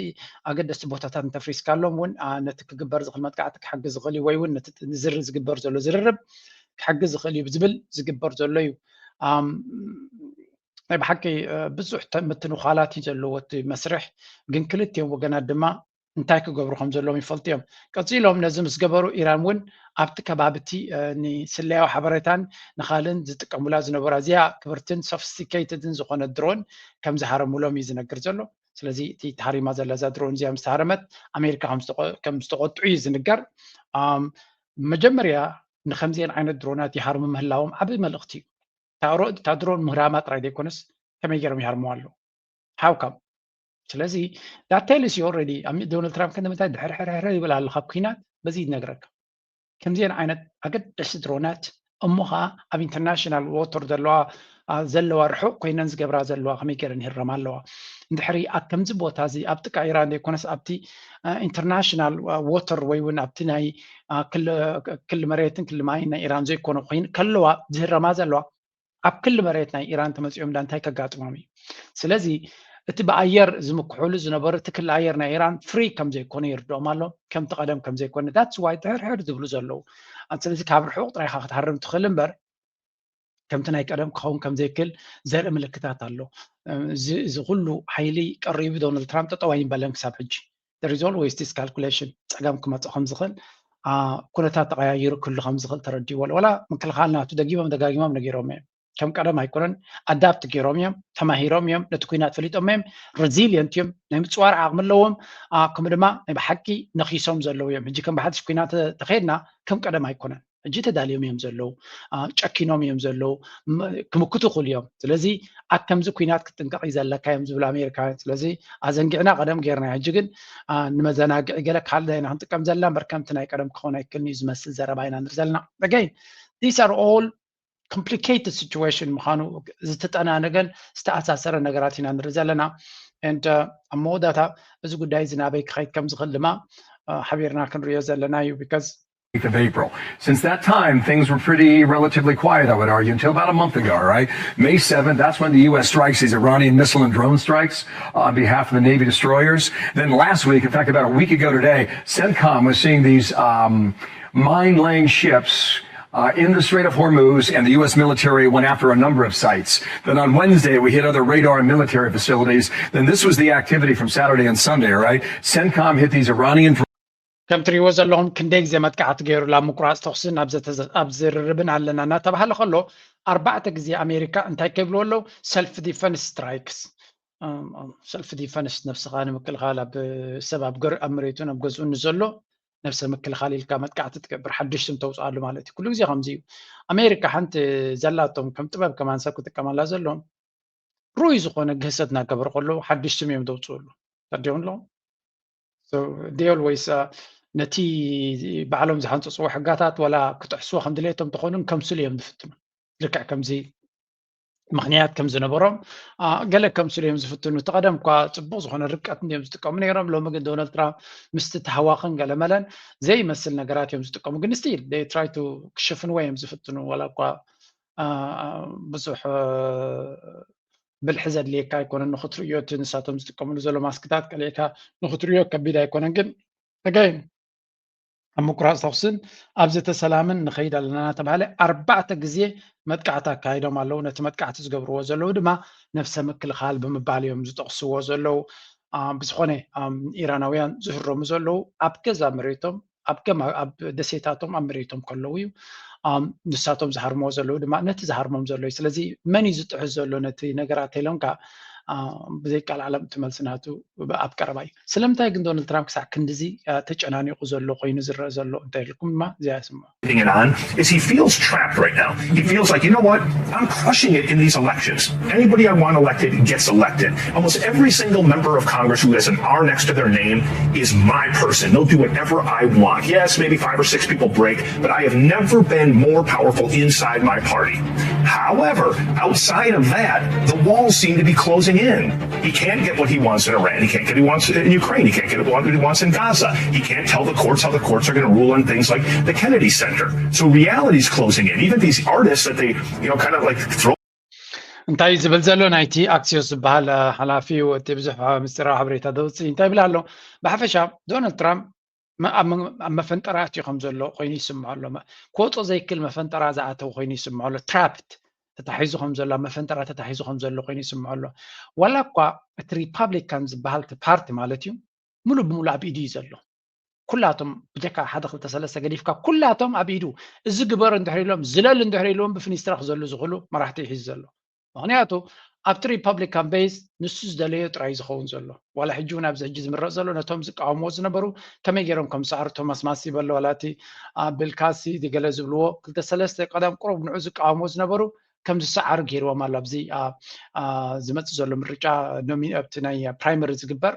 ኣገደስቲ ቦታታት እንተፍሪስካሎም እውን አ፣ ነቲ ክግበር ዝኽእል መጥቃዕቲ ክሕግዝ ዝኽእል እዩ፣ ወይ እውን ነቲ ዝር ዝግበር ዘሎ ዝርርብ ክሕግዝ ዝኽእል እዩ ዝብል ዝግበር ዘሎ እዩ። ኣም፣ ናይ ብሓቂ እ፣ ብዙሕ ተ- ምትንዃላት እዩ ዘለዎ እቲ መስርሕ፣ ግን ክልቲኦም ወገናት ድማ እንታይ ክገብሩ ከም ዘለዎም ይፈልጡ እዮም። ቀፂሎም ነዚ ምስ ገበሩ ኢራን እውን ኣብቲ ከባቢ እቲ እ፣ ንስለያዊ ሓበሬታን ንኻልን ዝጥቀሙላ ዝነበሩ ኣዝያ ክብርትን ሶፊስቲኬትድን ዝኾነ ድሮን ከም ዝሃረሙሎም እዩ ዝነግር ዘሎ። ስለዚ እቲ ተሃሪማ ዘላ እዛ ድሮን እዚኣ ምስ ተሃረመት ኣሜሪካ ከም ዝተቆ- ከም ዝተቆጥዑ እዩ ዝንገር። ኣም፣ መጀመርያ ንከምዚአን ዓይነት ድሮናት ይሃርሙ ምህላዎም ዓብዪ መልእኽቲ እዩ። እታ ሮ- እታ ድሮን ምህራማ ጥራይ ዘይኮነስ ከመይ ገይሮም ይሃርምዋ ኣለዉ? ሃውካም? ስለዚ that tells you already ዶናልድ ትራምፕ ክንዲ ምንታይ ድሕር ሕርሕር ይብል ኣሎ ካብ ኩናት በዚ ይነግረካ። ከምዚአን ዓይነት ኣገደስቲ ድሮናት እሞ ኸዓ ኣብ ኢንተርናሽናል ዎተር ዘለዋ አ፣ ዘለዋ ርሑቕ ኮይነን ዝገብራ ዘለዋ ከመይ ገይረን ይህረማ ኣለዋ? እንድሕሪ ኣብ ከምዚ ቦታ እዚ ኣብ ጥቃ ኢራን ዘይኮነስ ኣብቲ ኢንተርናሽናል ዎተር ወይ እውን ኣብቲ ናይ አ፣ ክሊ ክሊ መሬትን ክሊ ማይን ናይ ኢራን ዘይኮነ ኮይን ከለዋ ዝህረማ ዘለዋ ኣብ ክሊ መሬት ናይ ኢራን ተመፂኦም ዳ እንታይ ከጋጥሞም እዩ? ስለዚ እቲ ብኣየር ዝምክሑሉ ዝነበሩ እቲ ክሊ ኣየር ናይ ኢራን ፍሪ ከም ዘይኮነ ይርድኦም ኣሎ፣ ከምቲ ቀደም ከም ዘይኮነ that's why ትሕርሕር ዝብሉ ዘለዉ። ስለዚ ካብ ርሑቕ ጥራይካ ክትሃርም ትኽእል እምበር ከምቲ ናይ ቀደም ክኸውን ከም ዘይክእል ዘርኢ ምልክታት ኣሎ። እዚ እዚ ኩሉ ሓይሊ ቀሪቡ ዶናልድ ትራምፕ ጠጠው ኣይምበለን ክሳብ ሕጂ። There is always this calculation ፀገም ክመፅእ ከም ዝኽእል አ፣ ኩነታት ተቐያይሩ ክህሉ ከም ዝኽእል ተረዲእዎ ኣሎ። ዋላ ምክልኻል ናቱ ደጊሞም ደጋጊሞም ነጊሮም እዮም። ከም ቀደም ኣይኮነን። ኣዳፕት ገይሮም እዮም፣ ተማሂሮም እዮም፣ ነቲ ኩናት ፈሊጦም እዮም፣ ሬዚሊየንት እዮም፣ ናይ ምፅዋር ዓቕሚ ኣለዎም። አ፣ ከምኡ ድማ ናይ ብሓቂ ነኺሶም ዘለዉ እዮም። ሕጂ ከም ብሓድሽ ኩናት ተኸይድና ከም ቀደም ኣይኮነን። ሕጂ ተዳልዮም እዮም ዘለዉ፣ አ፣ ጨኪኖም እዮም ዘለዉ፣ ም- ክምክቱ ይኽእሉ እዮም። ስለዚ ኣብ ከምዚ ኩናት ክትጥንቀቕ እዩ ዘለካ እዮም ዝብሉ ኣሜሪካውያን። ስለዚ ኣዘንጊዕና ቀደም ጌርና፣ ሕጂ ግን አ፣ ንመዘናግዒ ገለ ካልእ ኢና ክንጥቀም ዘለና እምበር ከምቲ ናይ ቀደም ክኸውን ኣይክእልን እዩ ዝመስል ዘረባ ኢና ንርኢ ዘለና። Again, these are all complicated situation ምዃኑ ዝተጠናነገን ዝተኣሳሰረ ነገራት ኢና ንርኢ ዘለና። And uh, ኣብ መወዳእታ እዚ ጉዳይ እዚ ናበይ ክኸይድ ከም ዝኽእል ድማ አ፣ ሓቢርና ክንሪኦ ዘለና እዩ። Because of April. Since that time, things were pretty relatively quiet, I would argue, until about a month ago, all right? May seventh, that's when the U S strikes these Iranian missile and drone strikes on behalf of the Navy destroyers. Then last week, in fact, about a week ago today, CENTCOM was seeing these um, mine laying ships uh, in the Strait of Hormuz, and the U S military went after a number of sites. Then on Wednesday, we hit other radar and military facilities. Then this was the activity from Saturday and Sunday, all right? CENTCOM hit these Iranian ከም ትሪእዎ ዘለኹም ክንደይ ግዜ መጥቃዕቲ ገይሩላ ምቁራፅ ተኹስን ኣብ ዘተ- ኣብ ዝርርብን ኣለና እናተባሃለ ከሎ ኣርባዕተ ግዜ ኣሜሪካ እንታይ ከብልዎ ኣለዉ? ሰልፍ ዲፈንስ ስትራይክስ። ሰልፍ ዲፈንስ ነብስኻ ንምክልኻል ኣብ ሰብ ኣብ ገር ኣብ መሬቱን ኣብ ገዝኡን ንዘሎ ነብሰ ምክልኻል ኢልካ መጥቃዕቲ ትገብር ሓድሽ ስም ተውፅኣሉ ማለት እዩ። ኩሉ ግዜ ከምዚ እዩ። ኣሜሪካ ሓንቲ ዘላቶም ከም ጥበብ ከማን ሰብ ክጥቀመላ ዘሎ ርኡይ ዝኾነ ግህሰት እናገበሩ ከለዉ ሓድሽ ስም እዮም ዘውፅእሉ። ተዲኦም ኣለዉ ዴል ወይስ ነቲ ባዕሎም ዝሓንፀፅዎ ሕጋታት ዋላ ክጥሕስዎ ከም ድሌቶም ተኾኑን ከምስሉ እዮም ዝፍትኑ። ልክዕ ከምዚ ምክንያት ከም ዝነበሮም አ፣ ገለ ከምስሉ እዮም ዝፍትኑ። እቲ ቀደም እኳ ፅቡቅ ዝኾነ ርቀት እዮም ዝጥቀሙ ነይሮም። ሎሚ ግን ዶናልድ ትራምፕ ምስቲ ተሃዋኽን ገለመለን ዘይመስል ነገራት እዮም ዝጥቀሙ። ግን ስቲል try to ክሽፍንዎ እዮም ዝፍትኑ ዋላ እኳ አ፣ ብዙሕ አ፣ ብልሒ ዘድልየካ ኣይኮነን ንኽትርእዮ እቲ ንሳቶም ዝጥቀምሉ ዘሎ ማስክታት ቀሊዕካ ንኽትርእዮ ከቢድ ኣይኮነን። ግን again ኣብ ምቁራፅ ተኩስን ኣብ ዘተሰላምን ንኸይድ ኣለና እናተባሃለ ኣርባዕተ ግዜ መጥቃዕቲ ኣካይዶም ኣለዉ። ነቲ መጥቃዕቲ ዝገብርዎ ዘለዉ ድማ ነፍሰ ምክልኻል ብምባል እዮም ዝጠቕስዎ ዘለዉ። ብዝኾነ ኢራናውያን ዝህረሙ ዘለዉ ኣብ ገዛ መሬቶም ኣብ ደሴታቶም ኣብ መሬቶም ከለዉ እዩ። ንሳቶም ዝሃርምዎ ዘለዉ ድማ ነቲ ዝሃርሞም ዘሎ እዩ። ስለዚ መን እዩ ዝጥሕስ ዘሎ ነቲ ነገራት ኢሎም ከዓ ብዘይቃል ዓለም እቲ መልሲ ናቱ ኣብ ቀረባ እዩ። ስለምንታይ ግን ዶናልድ ትራምፕ ክሳዕ ክንድዚ ተጨናኒቑ ዘሎ ኮይኑ ዝረአ ዘሎ እንታይ ኢልኩም ድማ እዚኣ ስምዑ። Is he feels trapped right now. He feels like, you know what? I'm crushing it in these elections. Anybody I want elected gets elected. Almost every single member of Congress who has an R next to their name is my person. They'll do whatever I want. Yes, maybe five or six people break, but I have never been more powerful inside my party. However, outside of that, the walls seem to be closing in. He can't get what he wants in Iran. He can't get what he wants in Ukraine. He can't get what he wants in Gaza. He can't tell the courts how the courts are going to rule on things like the Kennedy Center. So reality is closing in. Even these artists that they, you know, kind of like throw እንታይ ዝብል ዘሎ ናይቲ ኣክሲዮስ ዝበሃል ሓላፊ እቲ ብዙሕ ምስጢራዊ ሓበሬታ ዘውፅእ እንታይ ይብል ኣሎ? ብሓፈሻ ዶናልድ ትራምፕ ኣብ መፈንጠራ ኣትዩ ከም ዘሎ ኮይኑ ይስምዖ ኣሎ። ክወፆ ዘይክል መፈንጠራ ዝኣተው ኮይኑ ይስምዖ ኣሎ። ትራፕድ ተታሒዙ ከም ዘሎ ኣብ መፈንጠራ ተታሒዙ ከም ዘሎ ኮይኑ ይስምዖ ኣሎ። ዋላ እኳ እቲ ሪፓብሊካን ዝበሃል እቲ ፓርቲ ማለት እዩ ሙሉ ብሙሉ ኣብ ኢዱ እዩ ዘሎ። ኩላቶም ብጀካ ሓደ ክልተ ሰለስተ ገዲፍካ ኩላቶም ኣብ ኢዱ እዚ ግበር እንድሕር ኢሎም ዝለል እንድሕር ኢሎም ብፍኒስትራ ክዘሉ ዝኽእሉ መራሕቲ ይሒዙ ዘሎ። ምክንያቱ ኣብቲ ሪፓብሊካን ቤዝ ንሱ ዝደለዮ ጥራይ ዝኸውን ዘሎ ዋላ ሕጂ እውን ኣብዚ ሕጂ ዝምረፅ ዘሎ ነቶም ዝቃወምዎ ዝነበሩ ከመይ ገይሮም ከም ዝሰዓሩ ቶማስ ማሲ በሎ ዋላ እቲ ቢል ካሲዲ ገለ ዝብልዎ ክልተ ሰለስተ ቀዳም ቁሩብ ንዑ ዝቃወምዎ ዝነበሩ ከም ዝሰዓሩ ገይርዎም ኣሎ ኣብዚ ዝመፅእ ዘሎ ምርጫ ኣብቲ ናይ ፕራይመሪ ዝግበር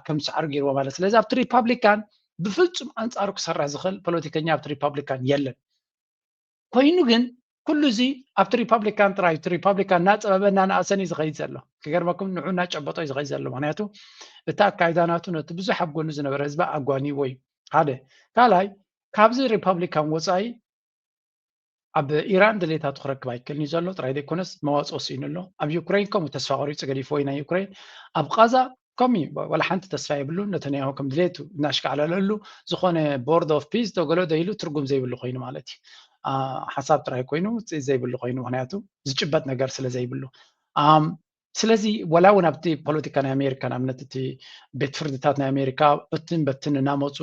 ከም ዝሰዓሩ ገይርዎም ኣሎ ስለዚ ኣብቲ ሪፓብሊካን ብፍፁም ኣንፃሩ ክሰርሕ ዝኽእል ፖለቲከኛ ኣብቲ ሪፓብሊካን የለን ኮይኑ ግን ኩሉ እዚ ኣብቲ ሪፓብሊካን ጥራይ እቲ ሪፓብሊካን እናፀበበ እናነኣሰን እዩ ዝኸይድ ዘሎ ክገርመኩም ንዑ እናጨበጦ እዩ ዝኸይድ ዘሎ ምክንያቱ እቲ ኣካይዳ ናቱ ነቲ ብዙሕ ኣብ ጎኑ ዝነበረ ህዝቢ ኣጓኒዎ እዩ ሓደ ካልኣይ ካብዚ ሪፓብሊካን ወፃኢ ኣብ ኢራን ድሌታቱ ክረክብ ኣይክእልን እዩ ዘሎ ጥራይ ዘይኮነስ መዋፅኦ ስኢኑ ኣሎ ኣብ ዩክሬን ከምኡ ተስፋ ቆሪፁ ገዲፍዎ እዩ ናይ ዩክሬን ኣብ ቃዛ ከምኡ እዩ ዋላ ሓንቲ ተስፋ የብሉን ነተንያሁ ከም ድሌቱ እናሽካዕለለሉ ዝኾነ ቦርድ ኦፍ ፒስ ዶ ገሎ ዶ ኢሉ ትርጉም ዘይብሉ ኮይኑ ማለት እዩ ሓሳብ ጥራይ ኮይኑ ውፅኢት ዘይብሉ ኮይኑ ምክንያቱ ዝጭበጥ ነገር ስለ ዘይብሉ ስለዚ ወላ እውን ኣብቲ ፖለቲካ ናይ ኣሜሪካ ንኣብነት እቲ ቤት ፍርድታት ናይ ኣሜሪካ በትን በትን እናመፁ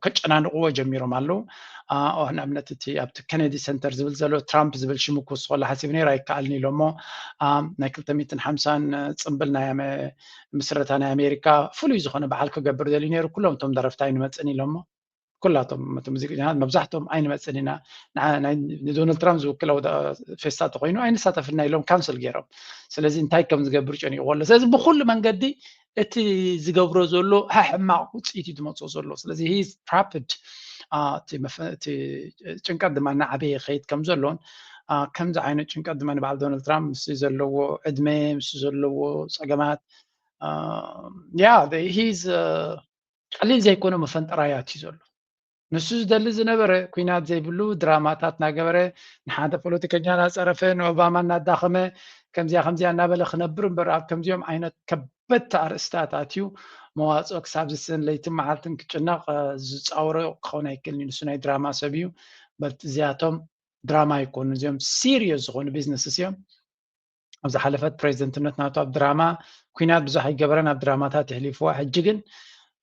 ከጨናንቅዎ ጀሚሮም ኣለዉ ንኣብነት እቲ ኣብቲ ኬነዲ ሰንተር ዝብል ዘሎ ትራምፕ ዝብል ሽሙ ክውስኸሉ ሓሲቡ ነይሩ ኣይከኣልን ኢሎሞ ናይ ክልተ ሚእትን ሓምሳን ፅምብል ናይ ምስረታ ናይ ኣሜሪካ ፍሉይ ዝኾነ በዓል ክገብር ደልዩ ነይሩ ኩሎም እቶም ደረፍቲ ኣይንመፅን ኢሎሞ ኩላቶም እቲ ሙዚቀኛታት መብዛሕትኦም ኣይንመፅን ኢና ንዶናልድ ትራምፕ ዝውክል ፌስታ ተኮይኑ ኣይንሳተፍና ኢሎም ካንስል ገይሮም ስለዚ እንታይ ከም ዝገብር ጨኒቕዎ ኣሎ ስለዚ ብኩሉ መንገዲ እቲ ዝገብሮ ዘሎ ሕማቕ ውፅኢት እዩ ዝመፅኦ ዘሎ ስለዚ ሂዝ ትራፕድ እቲ ጭንቀት ድማ እናዓበየ ይኸይድ ከም ዘሎን ከምዚ ዓይነት ጭንቀት ድማ ንበዓል ዶናልድ ትራምፕ ምስ ዘለዎ ዕድመ ምስ ዘለዎ ፀገማት ያ ሂዝ ቀሊል ዘይኮነ መፈንጠራ ያትዩ ዘሎ ንሱ ዝደሊ ዝነበረ ኩናት ዘይብሉ ድራማታት እናገበረ ንሓደ ፖለቲከኛ እናፀረፈ ንኦባማ እናዳኸመ ከምዚያ ከምዚያ እናበለ ክነብር እምበር ኣብ ከምዚኦም ዓይነት ከበድቲ ኣርእስታት ኣትዩ መዋፅኦ ክሳብ ዝስእን ለይትን መዓልትን ክጭነቕ ዝፃወሮ ክኸውን ኣይክእልን ንሱ ናይ ድራማ ሰብ እዩ በልቲ እዚኣቶም ድራማ ይኮኑ እዚኦም ሲሪየስ ዝኾኑ ቢዝነስ እዮም ኣብ ዝሓለፈት ፕሬዚደንትነት ናቱ ኣብ ድራማ ኩናት ብዙሕ ኣይገበረን ኣብ ድራማታት የሕሊፍዋ ሕጂ ግን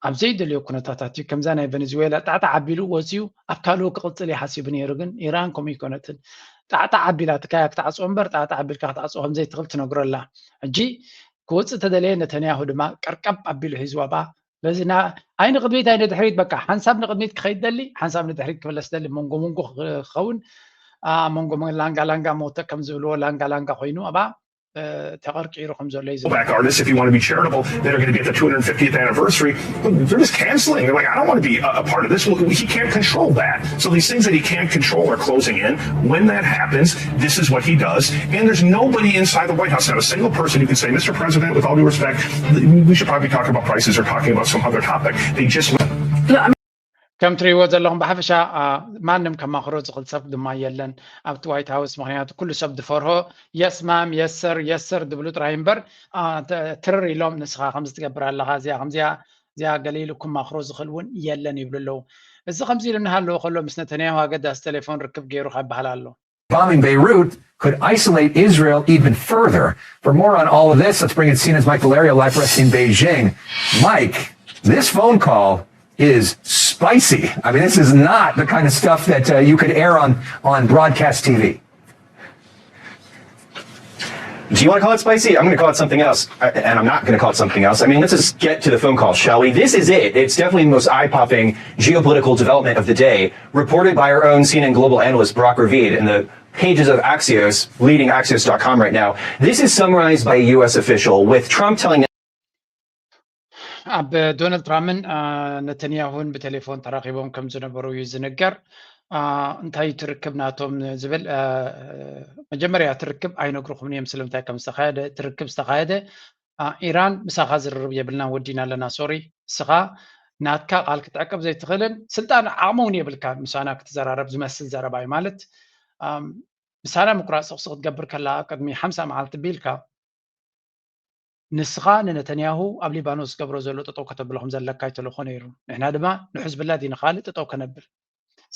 ኣብ ዘይደልዮ ኩነታት ኣትዩ ከምዛ ናይ ቨነዝዌላ ጣዕጣዕ ኣቢሉ ወፅዩ ኣብ ካልኡ ክቕፅል ይሓሲቡ ነይሩ ግን ኢራን ከምኡ ይኮነትን ጣዕጣዕ ኣቢላ ትካያ ክትዓፅኦ እምበር ጣዕጣዕ ኣቢልካ ክትዓፅኦ ከምዘይትኽእል ትነግሮ ኣላ ሕጂ ክወፅእ ተደለየ ነተንያሁ ድማ ቀርቀብ ኣቢሉ ሒዝዋ ባ ስለዚ ኣይ ንቅድሚት ኣይ ንድሕሪት በቃ ሓንሳብ ንቅድሚት ክኸይድ ደሊ ሓንሳብ ንድሕሪት ክምለስ ደሊ መንጎ መንጎ ክኸውን መንጎ ላንጋ ላንጋ ሞተ ከም ዝብልዎ ላንጋ ላንጋ ኮይኑ ኣባ ተቐርቂሩ ከም ዘሎ እዩ Black artists, if you want to be charitable, that are going to be at the two hundred fiftieth anniversary, they're just canceling. They're like, I don't want to be a, a part of this. Well, he can't control that. So these things that he can't control are closing in. When that happens, this is what he does. And there's nobody inside the White House, not a single person who can say, Mister President, with all due respect, we should probably be talking about prices or talking about some other topic. They just ከም ትሪእዎ ዘለኹም ብሓፈሻ ማንም ከማኽሮ ዝኽእል ሰብ ድማ የለን ኣብቲ ዋይት ሃውስ ምክንያቱ ኩሉ ሰብ ዝፈርሆ የስማም የሰር የሰር ዝብሉ ጥራይ እምበር ትርር ኢሎም ንስኻ ከምዚ ትገብር ኣለኻ እዚኣ ከምዚኣ እዚኣ ገለ ኢሉ ክማኽሮ ዝኽእል እውን የለን ይብሉ ኣለዉ እዚ ከምዚ ኢሉ እናሃለወ ከሎ ምስ ነተንያሁ ኣገዳሲ ቴሌፎን ርክብ ገይሩ ካብ ይበሃል ኣሎ። Bombing Beirut could isolate Israel even further. For more on all of this, let's bring in C N N's Mike Valerio live for us in Beijing. Mike, this phone call is spicy. I mean, this is not the kind of stuff that uh, you could air on, on broadcast T V. Do you want to call it spicy? I'm going to call it something else. And I'm not going to call it something else. I mean, let's just get to the phone call, shall we? This is it. It's definitely the most eye popping geopolitical development of the day, reported by our own C N N global analyst Brock Ravid in the pages of Axios, leading Axios dot com right now. This is summarized by a U S official with Trump telling ኣብ ዶናልድ ትራምፕን ነተንያሁን ብቴሌፎን ተራኺቦም ከም ዝነበሩ እዩ ዝንገር። እንታይ ትርክብ ናቶም ዝብል መጀመርያ ትርክብ ኣይነግርኹምን እዮም ስለምንታይ ከም ዝተኻየደ። ትርክብ ዝተኻየደ ኢራን ምሳኻ ዝርርብ የብልናን ወዲና ኣለና ሶሪ፣ እስኻ ናትካ ቃል ክትዕቅብ ዘይትኽእልን ስልጣን ዓቕሚ እውን የብልካን ምሳና ክትዘራረብ ዝመስል ዘረባ እዩ። ማለት ምሳና ምቁራፅ ተኹሲ ክትገብር ከላ ቅድሚ ሓምሳ መዓልቲ ቢልካ ንስኻ ንነተንያሁ ኣብ ሊባኖስ ዝገብሮ ዘሎ ጠጠው ከተብሎ ከም ዘለካ ይተልእኮ ነይሩ። ንሕና ድማ ንሕዝብላ ዲና ካልእ ጠጠው ከነብል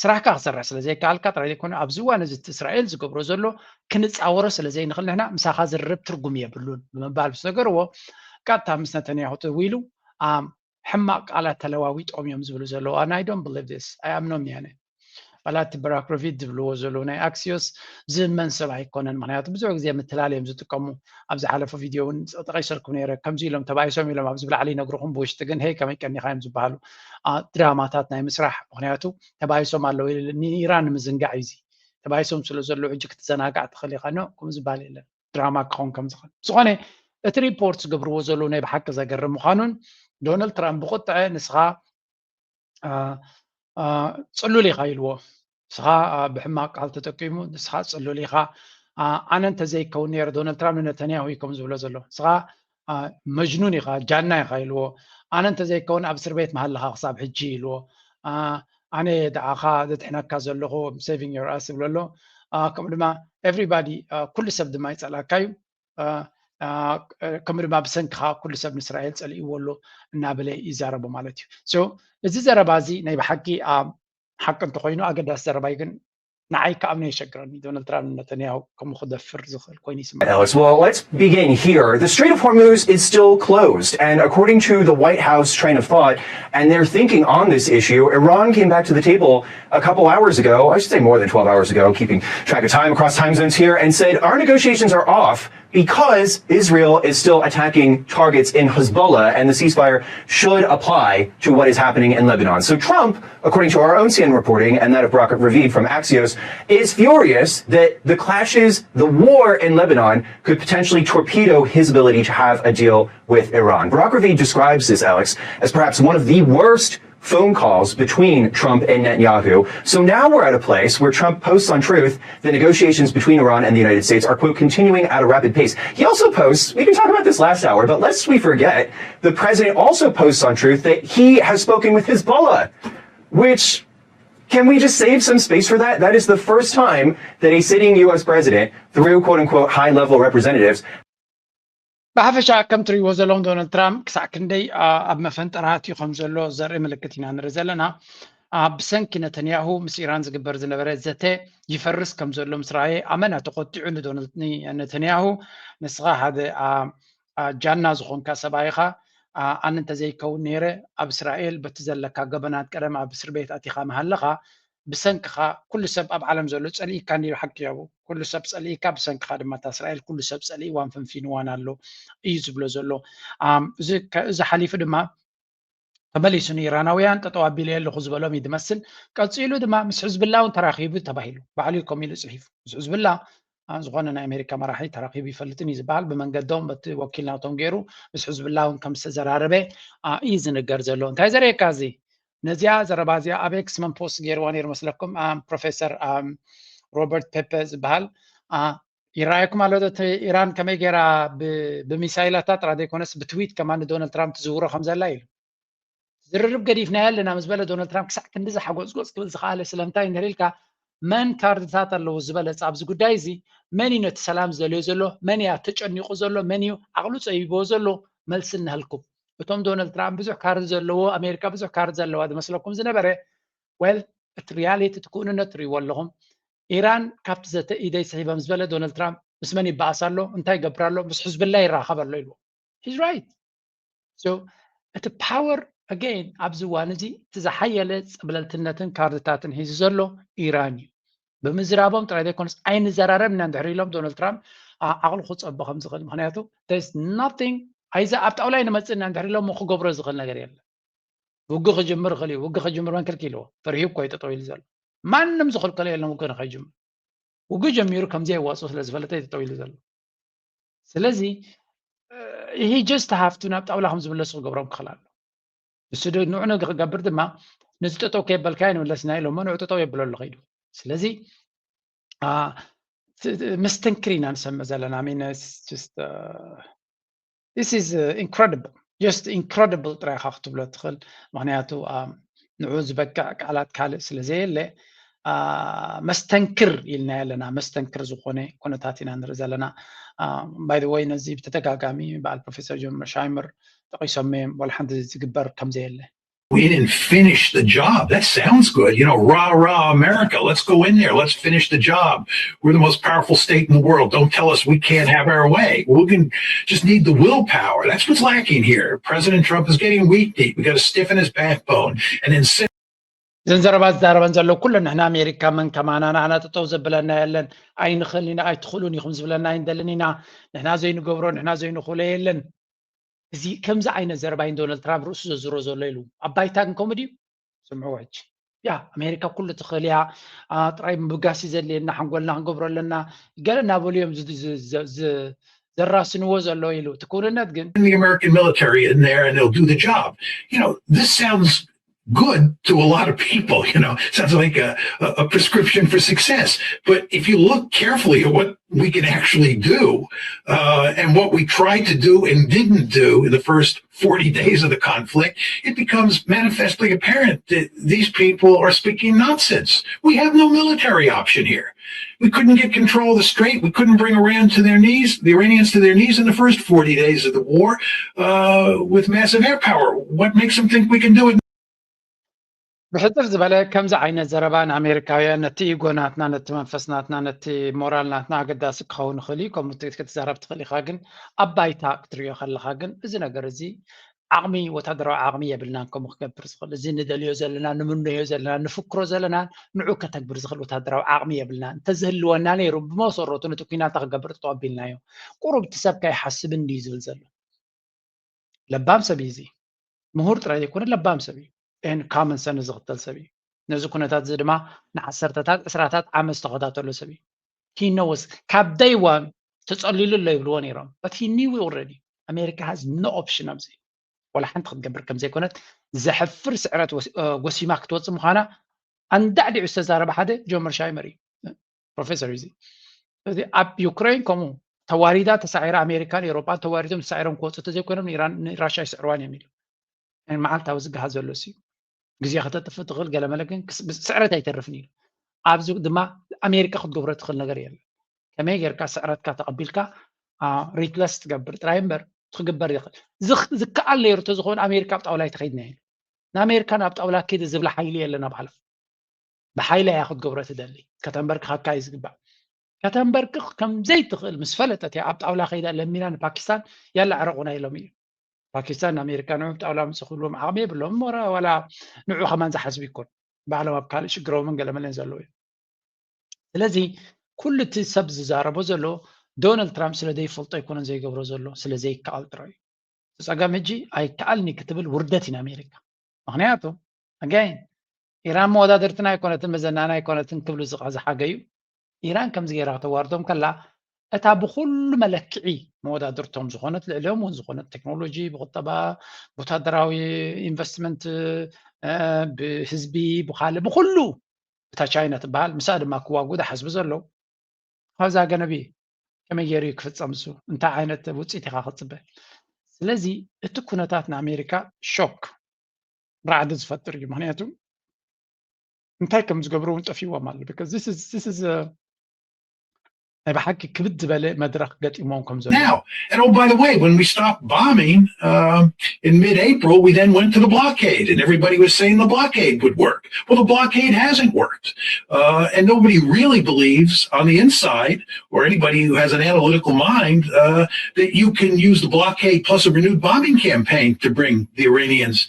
ስራሕካ ክሰርሕ ስለ ዘይከኣልካ ጥራይ ዘይኮነ ኣብዚ እዋን እዚ እቲ እስራኤል ዝገብሮ ዘሎ ክንፃወሮ ስለ ዘይንኽእል ንሕና ምሳኻ ዝርርብ ትርጉም የብሉን ብምባል ምስ ነገርዎ ቀጥታ ምስ ነተንያሁ ተዊሉ ሕማቕ ቃላት ተለዋዊጦም እዮም ዝብሉ ዘለዉ። And I don't believe this. ኣይኣምኖም እየ ኣነ። ዋላ እቲ ብራክ ረቪድ ዝብልዎ ዘለዉ ናይ ኣክሲዮስ ዝእመን ሰብ ኣይኮነን። ምክንያቱ ብዙሕ ግዜ ምትላል እዮም ዝጥቀሙ። ኣብ ዝሓለፈ ቪድዮ እውን ጠቂሰልኩም ነይረ። ከምዚ ኢሎም ተባኢሶም ኢሎም ኣብዚ ብላዕሊ ይነግርኹም ብውሽጢ ግን ሄይ ከመይ ቀኒኻ እዮም ዝበሃሉ ድራማታት ናይ ምስራሕ። ምክንያቱ ተባኢሶም ኣለዉ ንኢራን ንምዝንጋዕ እዩ። ተባኢሶም ስለ ዘለዉ ሕጂ ክትዘናጋዕ ትኽእል ኢኻ። ኖ ከምኡ ዝበሃል የለን። ድራማ ክኸውን ከም ዝኽእል ዝኾነ እቲ ሪፖርት ዝገብርዎ ዘለዉ ናይ ብሓቂ ዘገርም ምዃኑን ዶናልድ ትራምፕ ብቁጥዐ ንስኻ ፅሉል ኢኻ ኢልዎ። ንስኻ ብሕማቕ ቃል ተጠቂሙ ንስኻ ፅሉል ኢኻ። ኣነ እንተዘይከውን ነይረ ዶናልድ ትራምፕ ንነተንያሁ እዩ ከም ዝብሎ ዘሎ። ንስኻ መጅኑን ኢኻ፣ ጃና ኢኻ ኢልዎ። ኣነ እንተዘይከውን ኣብ እስር ቤት ምሃለኻ ክሳብ ሕጂ ኢልዎ። ኣነ ደዓኻ ዘድሕነካ ዘለኹ saving your ass ይብሎ ኣሎ። ከምኡ ድማ everybody ኩሉ ሰብ ድማ ይፀልኣካ እዩ። ከምኡ ድማ ብሰንክኻ ኩሉ ሰብ ንእስራኤል ፀሊእዎ ኣሎ እናበለ ይዛረቡ ማለት እዩ። So እዚ ዘረባ እዚ ናይ ብሓቂ ሓቂ እንተኮይኑ ኣገዳሲ ዘረባ እዩ፣ ግን ንዓይ ክኣምኖ የሸግረኒ ዶናልድ ትራምፕ ነተንያሁ ከምኡ ክደፍር ዝኽእል ኮይኑ ይስምዕ። Alex, well, let's begin here. The Strait of Hormuz is still closed, and according to the White House train of thought and their thinking on this issue, Iran came back to the table a couple hours ago, I should say more than twelve hours ago, keeping track of time across time zones here, and said, our negotiations are off because Israel is still attacking targets in Hezbollah and the ceasefire should apply to what is happening in Lebanon. So Trump, according to our own C N N reporting and that of Brock Ravid from Axios, is furious that the clashes, the war in Lebanon could potentially torpedo his ability to have a deal with Iran. Brock Ravid describes this, Alex, as perhaps one of the worst phone calls between Trump and Netanyahu. So now we're at a place where Trump posts on Truth that negotiations between Iran and the United States are, quote, continuing at a rapid pace. He also posts, we can talk about this last hour, but lest we forget, the president also posts on Truth that he has spoken with Hezbollah, which, can we just save some space for that? That is the first time that a sitting U S president, through, quote unquote, high level representatives, ብሓፈሻ ከም ትሪእዎ ዘለኹም ዶናልድ ትራምፕ ክሳዕ ክንደይ ኣብ መፈንጠራ ኣትዩ ከም ዘሎ ዘርኢ ምልክት ኢና ንርኢ ዘለና። ብሰንኪ ነተንያሁ ምስ ኢራን ዝግበር ዝነበረ ዘተ ይፈርስ ከም ዘሎ ምስ ረኣየ ኣመና ተቆጢዑ ንነተንያሁ ንስኻ ሓደ ጃና ዝኾንካ ሰብኣይ ኢኻ። ኣነ እንተዘይከውን ነይረ ኣብ እስራኤል በቲ ዘለካ ገበናት ቀደም ኣብ እስር ቤት ኣቲኻ ምሃለኻ ብሰንክኻ ኩሉ ሰብ ኣብ ዓለም ዘሎ ጸሊእካ እንዲዩ ሓቂ ያቡ ኩሉ ሰብ ጸሊእካ ብሰንክኻ ድማ እታ እስራኤል ኩሉ ሰብ ጸሊእዋን ፈንፊንዋን ኣሎ እዩ ዝብሎ ዘሎ። እዚ ሓሊፉ ድማ ተመሊሱ ንኢራናውያን ጠጠው ኣቢለ ኣለኹ ዝበሎም እዩ ዝመስል። ቀፂሉ ድማ ምስ ሕዝብላ እውን ተራኺቡ ተባሂሉ ባዕሉ እዩ ከምኡ ኢሉ ፅሒፉ። ምስ ሕዝብላ ዝኾነ ናይ ኣሜሪካ መራሒ ተራኺቡ ይፈልጥን እዩ ዝበሃል። ብመንገዶም በቲ ወኪል ናቶም ገይሩ ምስ ሕዝብላ እውን ከም ዝተዘራረበ እዩ ዝንገር ዘሎ። እንታይ ዘርእየካ እዚ ነዚኣ ዘረባ እዚኣ ኣብ ኤክስ መን ፖስት ገይርዋ ነይሩ መስለኩም። ፕሮፌሰር ሮበርት ፔፐ ዝበሃል ይረኣየኩም ኣሎ። ኢራን ከመይ ገይራ ብሚሳይላታ ጥራ ዘይኮነስ ብትዊት ከማ ንዶናልድ ትራምፕ ትዝውሮ ከም ዘላ ኢሉ። ዝርርብ ገዲፍናዮ ኣለና ምስ በለ ዶናልድ ትራምፕ ክሳዕ ክንዲ ዝሓጎፅጎፅ ክብል ዝኸኣለ ስለምንታይ እንተልካ መን ካርድታት ኣለዎ ዝበለፀ ኣብዚ ጉዳይ እዚ መን እዩ ነቲ ሰላም ዝደልዮ ዘሎ መን እያ ተጨኒቑ ዘሎ መን እዩ ዓቕሉ ፀቢብዎ ዘሎ መልሲ እናሃልኩም እቶም ዶናልድ ትራምፕ ብዙሕ ካርድ ዘለዎ ኣሜሪካ ብዙሕ ካርድ ዘለዋ ዝመስለኩም ዝነበረ well እቲ reality እቲ ክውንነት ትርእይዎ ኣለኹም። ኢራን ካብቲ ዘተ ኢደይ ስሒበ ምስ በለ ዶናልድ ትራምፕ ምስ መን ይበኣስ ኣሎ እንታይ ይገብር ኣሎ ምስ ሕዝብላ ይራኸብ ኣሎ ኢልዎ። He's right። So እቲ power again ኣብዚ እዋን እዚ እቲ ዝሓየለ ጸብለልትነትን ካርድታትን ሒዙ ዘሎ ኢራን እዩ። ብምዝራቦም ጥራይ ዘይኮነስ ኣይንዘራረብ ኢና እንድሕር ኢሎም ዶናልድ ትራምፕ ዓቕሉ ክጸቦ ከም ዝኽእል ምክንያቱ there's nothing ኣይዛ ኣብ ጣውላ ኣይንመጽእ ኢና እንድሕር ኢሎም ክገብሮ ዝኽእል ነገር የለን። ውግእ ክጅምር ይኽእል እዩ። ውግእ ክጅምር መን ከልኪልዎ? ፈሪሁ እኮ እዩ ጠጠው ኢሉ ዘሎ። ማንም ዝኽልከሎ የለን ውግእ ንኸይጅምር። ውግእ ጀሚሩ ከም ዘየዋፅኦ ስለ ዝፈለጠ እዩ ጠጠው ኢሉ ዘሎ። ስለዚ he just have to ናብ ጣውላ ከም ዝምለሱ ክገብሮም ክኽእል ኣሎ። ንሱ ንዑ ክገብር ድማ ነዚ ጠጠው ከየበልካዮ ንምለስና ኢሎ እሞ ንዑ ጠጠው የብለሉ ከይዱ። ስለዚ መስተንክር ኢና ንሰምዕ ዘለና። This is incredible, just incredible ጥራይ ኢኻ ክትብሎ ትኽእል። ምክንያቱ ንዑ ዝበቅዕ ቃላት ካልእ ስለ ዘየለ መስተንክር ኢልናዮ ኣለና። መስተንክር ዝኾነ ኩነታት ኢና ንርኢ ዘለና። By the way ነዚ ብተደጋጋሚ በዓል ፕሮፌሰር ጆን መርሻይመር ጠቒሶም እዮም ዋላ ሓንቲ ዝግበር ከም ዘየለ። Go in and finish the job. That sounds good. You know, rah, rah, America. Let's go in there. Let's finish the job. We're the most powerful state in the world. Don't tell us we can't have our way. We can just need the willpower. That's what's lacking here. President Trump is getting weak kneed. We got to stiffen his backbone and insist. እዘን ዘረባ ዝዛረበን ዘሎ ኩለን ንሕና ኣሜሪካ መን ከማና ንዓና ጠጠው ዘብለና የለን። ኣይንኽእልን ኢና ኣይትኽእሉን ኢኹም ዝብለና ኣይንደልን ኢና። ንሕና ዘይንገብሮ ንሕና ዘይንኽእሎ የለን። እዚ ከምዚ ዓይነት ዘረባ እዩ ዶናልድ ትራምፕ ርእሱ ዘዝሮ ዘሎ ኢሉ ኣብ ባይታ ግን ከምኡ ድዩ? ስምዕዎ ሕጂ። ያ ኣሜሪካ ኩሉ ትኽእል እያ። ጥራይ ምብጋስ እዩ ዘድልየና ሓንጎልና ክንገብሮ ኣለና። ገለ እናበሉ እዮም ዘራስንዎ ዘሎ ኢሉ እቲ ክውንነት ግን the American military in there and they'll do the job. You know, this sounds good to a lot of people. You know, sounds like a, a prescription for success. But if you look carefully at what we can actually do uh, and what we tried to do and didn't do in the first forty days of the conflict, it becomes manifestly apparent that these people are speaking nonsense. We have no military option here. We couldn't get control of the strait. We couldn't bring Iran to their knees, the Iranians to their knees in the first forty days of the war uh, with massive air power. What makes them think we can do it? ብሕፅር ዝበለ ከምዚ ዓይነት ዘረባ ንኣሜሪካውያን ነቲ ኢጎ ናትና ነቲ መንፈስ ናትና ነቲ ሞራል ናትና ኣገዳሲ ክኸውን ይኽእል እዩ። ከምኡ ክትዛረብ ትኽእል ኢኻ፣ ግን ኣብ ባይታ ክትሪኦ ከለኻ ግን እዚ ነገር እዚ ዓቕሚ ወታደራዊ ዓቕሚ የብልናን። ከምኡ ክገብር ዝኽእል እዚ ንደልዮ ዘለና ንምነዮ ዘለና ንፍክሮ ዘለና ንዑ ከተግብር ዝኽእል ወታደራዊ ዓቕሚ የብልናን። እንተዝህልወና ነይሩ ብመሰረቱ ነቲ ኩናት ክገብር ጠጠው ኣቢልናዮ። ቁሩብ እቲ ሰብ ከይሓስብ እንድዩ ዝብል ዘሎ። ለባም ሰብ እዩ እዚ። ምሁር ጥራይ ዘይኮነ ለባም ሰብ እዩ። ን common sense ዝኽተል ሰብ እዩ። ነዚ ኩነታት እዚ ድማ ንዓሰርተታት ዕስራታት ዓመት ዝተኸታተሎ ሰብ እዩ። He knows ካብ day one ተጸሊሉ ኣሎ ይብልዎ ነይሮም። But he knew already. America has no option ኣብዚ። ወላ ሓንቲ ክትገብር ከም ዘይኮነት ዘሕፍር ስዕረት ጎሲማ ክትወጽእ ምዃና ኣንዳዕዲዑ ዝተዛረበ ሓደ ጆን መርሻይመር እዩ። ፕሮፌሰር እዩ እዚ። ስለዚ ኣብ ዩክሬን ከምኡ ተዋሪዳ ተሳዒራ ኣሜሪካን ኤውሮጳን ተዋሪዶም ተሳዒሮም ክወፁ ተዘይኮይኖም ንራሻ ይስዕርዋን እዮም ኢሉ። መዓልታዊ ዝገሃ ዘሎ ሲ ግዜ ከተጥፍእ ትኽእል ገለመለ ግን ስዕረት ኣይተርፍን ኢሉ። ኣብዚ ድማ ኣሜሪካ ክትገብሮ ትኽእል ነገር የለን። ከመይ ጌርካ ስዕረትካ ተቐቢልካ ሪፕለስ ትገብር ጥራይ እምበር ክግበር ይኽእል ዝከኣል ነይሩ ተዝኸውን ኣሜሪካ ኣብ ጣውላ ኣይተኸይድና ኢሉ። ንኣሜሪካ ናብ ጣውላ ኪድ ዝብላ ሓይሊ የለን ኣብ ዓለም። ብሓይሊ እያ ክትገብሮ ትደሊ። ከተንበርክኸካ እዩ ዝግባእ። ከተንበርክኽ ከም ዘይትኽእል ምስ ፈለጠት እያ ኣብ ጣውላ ከይዳ ለሚና ንፓኪስታን ያላ ዕረቑና ኢሎም እዩ። ፓኪስታን ንኣሜሪካ ንዑ ጣውላ ምጽእ ክብልዎም ዓቕሚ የብሎም። ወላ ንዑ ከማን ዝሓስቡ ይኮን ባዕሎም ኣብ ካልእ ሽግሮምን ገለመለን ዘለዉ እዮም። ስለዚ ኩሉ እቲ ሰብ ዝዛረቦ ዘሎ ዶናልድ ትራምፕ ስለ ዘይፈልጦ ኣይኮነን ዘይገብሮ ዘሎ ስለ ዘይከኣል ጥራይ እዩ። ጸገም ሕጂ ኣይከኣልኒ ክትብል ውርደት እዩ ንኣሜሪካ። ምክንያቱ ኣጋይን ኢራን መወዳድርትና ኣይኮነትን መዘናና ኣይኮነትን ክብሉ ዝሓገዩ ኢራን ከምዚ ገይራ ከተዋርዶም ከላ እታ ብኩሉ መለክዒ መወዳድርቶም ዝኾነት ልዕሊኦም እውን ዝኾነት ቴክኖሎጂ ብቁጠባ ብወታደራዊ ኢንቨስትመንት ብህዝቢ ብካልእ ብኩሉ እታ ቻይና ትበሃል ምስኣ ድማ ክዋጉ ዝሓስቡ ዘለዉ ካብዛ ገነቢ ከመይ ገይሩ እዩ ክፍፀም እሱ እንታይ ዓይነት ውፅኢት ኢኻ ክፅበ ስለዚ እቲ ኩነታት ንኣሜሪካ ሾክ ራዕዲ ዝፈጥር እዩ ምክንያቱ እንታይ ከም ዝገብሩ እውን ጠፊዎም ኣሎ because this is this is a ናይ ብሓቂ ክብድ ዝበለ መድረኽ ገጢሞም ከም ዘሎ። Now, and oh, by the way, when we stopped bombing um, in mid-April, we then went to the blockade, and everybody was saying the blockade would work. Well, the blockade hasn't worked, uh, and nobody really believes on the inside, or anybody who has an analytical mind, uh, that you can use the blockade plus a renewed bombing campaign to bring the Iranians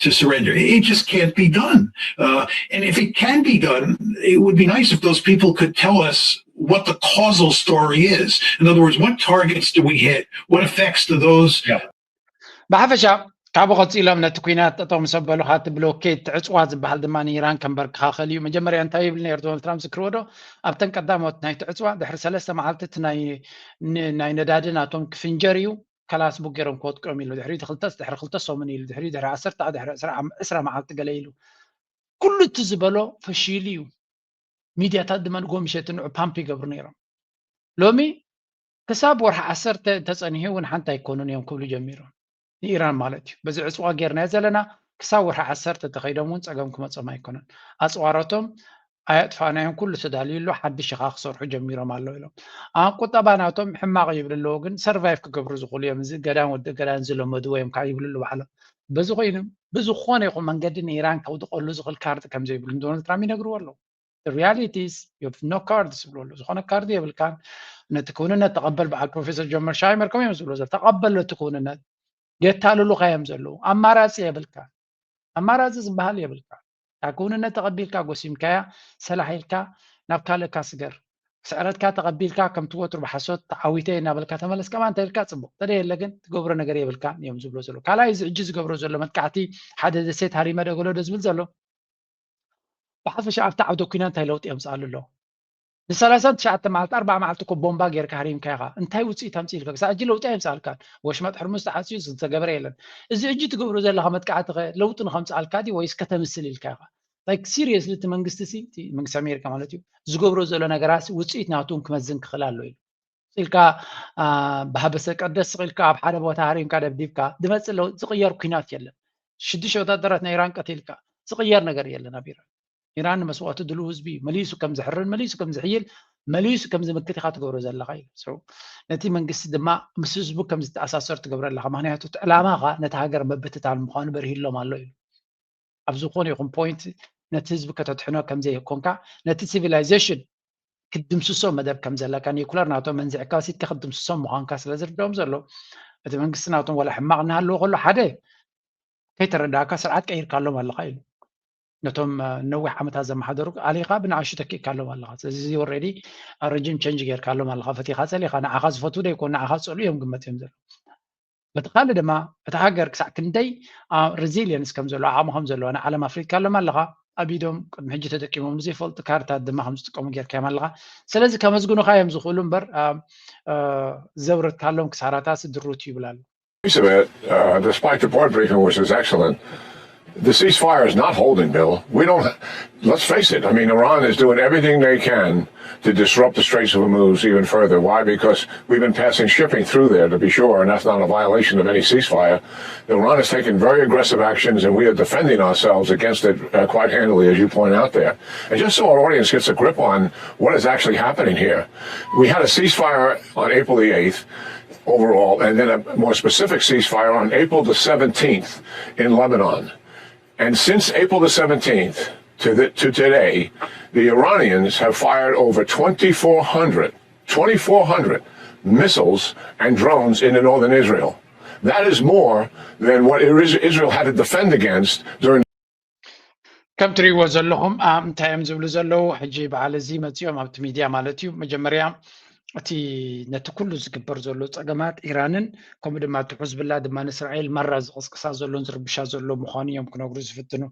to surrender. It just can't be done. Uh, and if it can be done, it would be nice if those people could tell us what the causal story is. In other words, what targets do we hit? What effects do those? ብሓፈሻ ካብኡ ቀፂሎም ነቲ ኩናት ጠጠው ምስ ኣበሉ፣ እቲ ብሎኬድ ትዕፅዋ ዝበሃል ድማ ንኢራን ከም በርክኻኸል እዩ። መጀመርያ እንታይ ይብል ነይሩ ዶናልድ ትራምፕ ዝክርዎ ዶ? ኣብተን ቀዳሞት ናይ ትዕፅዋ ድሕሪ ሰለስተ መዓልቲ እቲ ናይ ነዳዲ ናቶም ክፍንጀር እዩ፣ ከላስ ቡክ ገይሮም ክወጥቀዮም ኢሉ። ድሕሪ ክልተ ድሕሪ ክልተ ሰሙን ኢሉ፣ ድሕሪ ድሕሪ ዓሰርተ ድሕሪ ዕስራ መዓልቲ ገለ ኢሉ። ኩሉ እቲ ዝበሎ ፈሺሉ እዩ። ሚድያታት ድማ ንጎ ምሸት ንዑ ፓምፕ ይገብሩ ነይሮም። ሎሚ ክሳብ ወርሒ ዓሰርተ እንተፀኒሑ እውን ሓንቲ ኣይኮኑን እዮም ክብሉ ጀሚሮም። ንኢራን ማለት እዩ። በዚ ዕፅዋ ጌርናዮ ዘለና ክሳብ ወርሒ ዓሰርተ ተኸይዶም እውን ፀገም ክመፆም ኣይኮነን። ኣፅዋሮቶም ኣየጥፋእናዮም፣ ኩሉ ተዳልዩ ኣሎ፣ ሓድሽ ኢኻ ክሰርሑ ጀሚሮም ኣለዉ ኢሎም። ኣብ ቁጠባ ናቶም ሕማቕ ይብል ኣለዎ፣ ግን ሰርቫይቭ ክገብሩ ዝኽእሉ እዮም። እዚ ገዳን ወዲ ገዳን ዝለመድዎ እዮም ከዓ ይብሉ ኣለዉ ባዕሎም። በዚ ኮይኑ ብዝኾነ ይኹን መንገዲ ንኢራን ከውድቐሉ ዝኽእል ካርድ ከም ዘይብሉ ንዶናልድ ትራምፕ ይነግርዎ ኣለዉ። ሪያሊቲስ ኖ ካርድስ ይብሉ ኣለዉ። ዝኾነ ካርድ የብልካን፣ ነቲ ክውንነት ተቐበል። በዓል ፕሮፌሰር ጆን መርሻይመር ከምኡ እዮም ዝብሉ ዘለዉ፣ ተቐበል ነቲ ክውንነት። የታልሉኻ እዮም ዘለዉ። ኣማራፂ የብልካ። ኣማራፂ ዝበሃል የብልካ። ካብ ክውንነት ተቐቢልካ ጎሲምካያ ሰላሕ ኢልካ ናብ ካልእካ ስገር። ስዕረትካ ተቐቢልካ ከምቲ ወትሩ ብሓሶት ተዓዊተ እናበልካ ተመለስ። ከማ እንተ ኢልካ ፅቡቕ፣ እንተ የለ ግን ትገብሮ ነገር የብልካን እዮም ዝብሎ ዘለዉ። ካልኣይ እዚ ሕጂ ዝገብሮ ዘሎ መጥቃዕቲ ሓደ ደሴት ሃሪመ ዶ ገለ ዶ ዝብል ዘሎ ብሓፈሻ ኣብቲ ዓውደ ኲናት እንታይ ለውጢ የምፅኣሉ ኣሎ? ንሰላሳን ትሽዓተ መዓልቲ፣ ኣርባዓ መዓልቲ እኮ ቦምባ ጌርካ ሃሪምካ ኢኻ። እንታይ ውፅኢት ኣምፅእልካ? ክሳብ ሕጂ ለውጢ ኣየምፅኣልካን። ወሽመጥ ሕርሙዝ ተዓፅዩ ዝተገበረ የለን። እዚ ሕጂ ትገብሮ ዘለኻ መጥቃዕቲ ኸ ለውጢ ንኸምፅኣልካ ድዩ ወይስ ከተምስል ኢልካ ኢኻ? ላይክ ሲሪየስሊ እቲ መንግስቲ ሲ፣ እቲ መንግስቲ ኣሜሪካ ማለት እዩ፣ ዝገብሮ ዘሎ ነገራት ውፅኢት ናቱ እውን ክመዝን ክኽእል ኣሎ ኢሉ። ኢልካ ብሃበሰ ቀደስ ኢልካ ኣብ ሓደ ቦታ ሃሪምካ ደብዲብካ ድመፅእ ለውጢ ዝቕየር ኲናት የለን። ሽዱሽተ ወታደራት ናይ ኢራን ቀቲልካ ዝቕየር ነገር የለን ኣብ ኢራን። ኢራን ንመስዋእቲ ድልው ህዝቢ እዩ። መሊሱ ከም ዝሕርን መሊሱ ከም ዝሕይል መሊሱ ከም ዝምክት ኢኻ ትገብሮ ዘለኻ ኢሉ። So ነቲ መንግስቲ ድማ ምስ ህዝቡ ከም ዝተኣሳሰር ትገብሮ ኣለኻ። ምኽንያቱ እቲ ዕላማኻ ነቲ ሃገር ምብትታን ምዃኑ በርሂሎም ኣሎ ኢሉ። ኣብ ዝኾነ ይኹን ፖይንት ነቲ ህዝቢ ከተድሕኖ ከም ዘይኮንካ፣ ነቲ ሲቪላይዜሽን ክትድምስሶ መደብ ከም ዘለካ፣ ኒኩለር ናቶም መንዚዕካ ወሲድካ ክትድምስሶም ምዃንካ ስለ ዝርድኦም ዘሎ፣ እቲ መንግስቲ ናቶም ዋላ ሕማቕ እናሃለወ ከሎ ሓደ ከይተረዳእካ ስርዓት ቀይርካሎም ኣለኻ ኢሉ። ነቶም ነዊሕ ዓመታት ዘመሓደሩ ኣሊኻ ብንኣሽቱ ተኪእካሎም ኣለኻ። ስለዚ እዚ ኦልሬዲ ረጂም ቸንጅ ጌርካሎም ኣለኻ። ፈቲኻ ጸሊኻ ንዓኻ ዝፈትዉ ዶ ይኮኑ ንዓኻ ዝጸልኡ እዮም ግመት እዮም ዘለዉ። በቲ ካልእ ድማ እታ ሃገር ክሳዕ ክንደይ ሬዚሊየንስ ከም ዘለዋ ዓቕሚ ከም ዘለዋ ንዓለም ኣፍሊጥካሎም ኣለኻ። ኣብ ኢዶም ቅድሚ ሕጂ ተጠቂሞም ዘይፈልጡ ካርታት ድማ ከም ዝጥቀሙ ጌርካዮም ኣለኻ። ስለዚ ከመስግኑኻ እዮም ዝኽእሉ እምበር ዘውረድካሎም ክሳራታት ድሩት ይብል ኣሎ። Piece of it, uh, despite the board briefing, which is excellent, the ceasefire is not holding, Bill. We don't, let's face it. I mean, Iran is doing everything they can to disrupt the Straits of Hormuz even further. Why? Because we've been passing shipping through there, to be sure, and that's not a violation of any ceasefire. Iran has taken very aggressive actions, and we are defending ourselves against it uh, quite handily, as you point out there. And just so our audience gets a grip on what is actually happening here, we had a ceasefire on April the eighth overall, and then a more specific ceasefire on April the seventeenth in Lebanon. And since April the seventeenth to, the, to today, the Iranians have fired over twenty-four hundred, twenty-four hundred missiles and drones into northern Israel. That is more than what Israel had to defend against during ከም ትሪእዎ ዘለኹም እንታይ እዮም ዝብሉ ዘለዉ? ሕጂ በዓል እዚ መፂኦም ኣብቲ ሚድያ ማለት እዩ። መጀመርያ እቲ ነቲ ኩሉ ዝግበር ዘሎ ፀገማት ኢራንን ከምኡ ድማ እቲ ሕዝብላ ድማ ንእስራኤል መራ ዝቕስቅሳ ዘሎን ዝርብሻ ዘሎ ምዃኑ እዮም ክነግሩ ዝፍትኑ።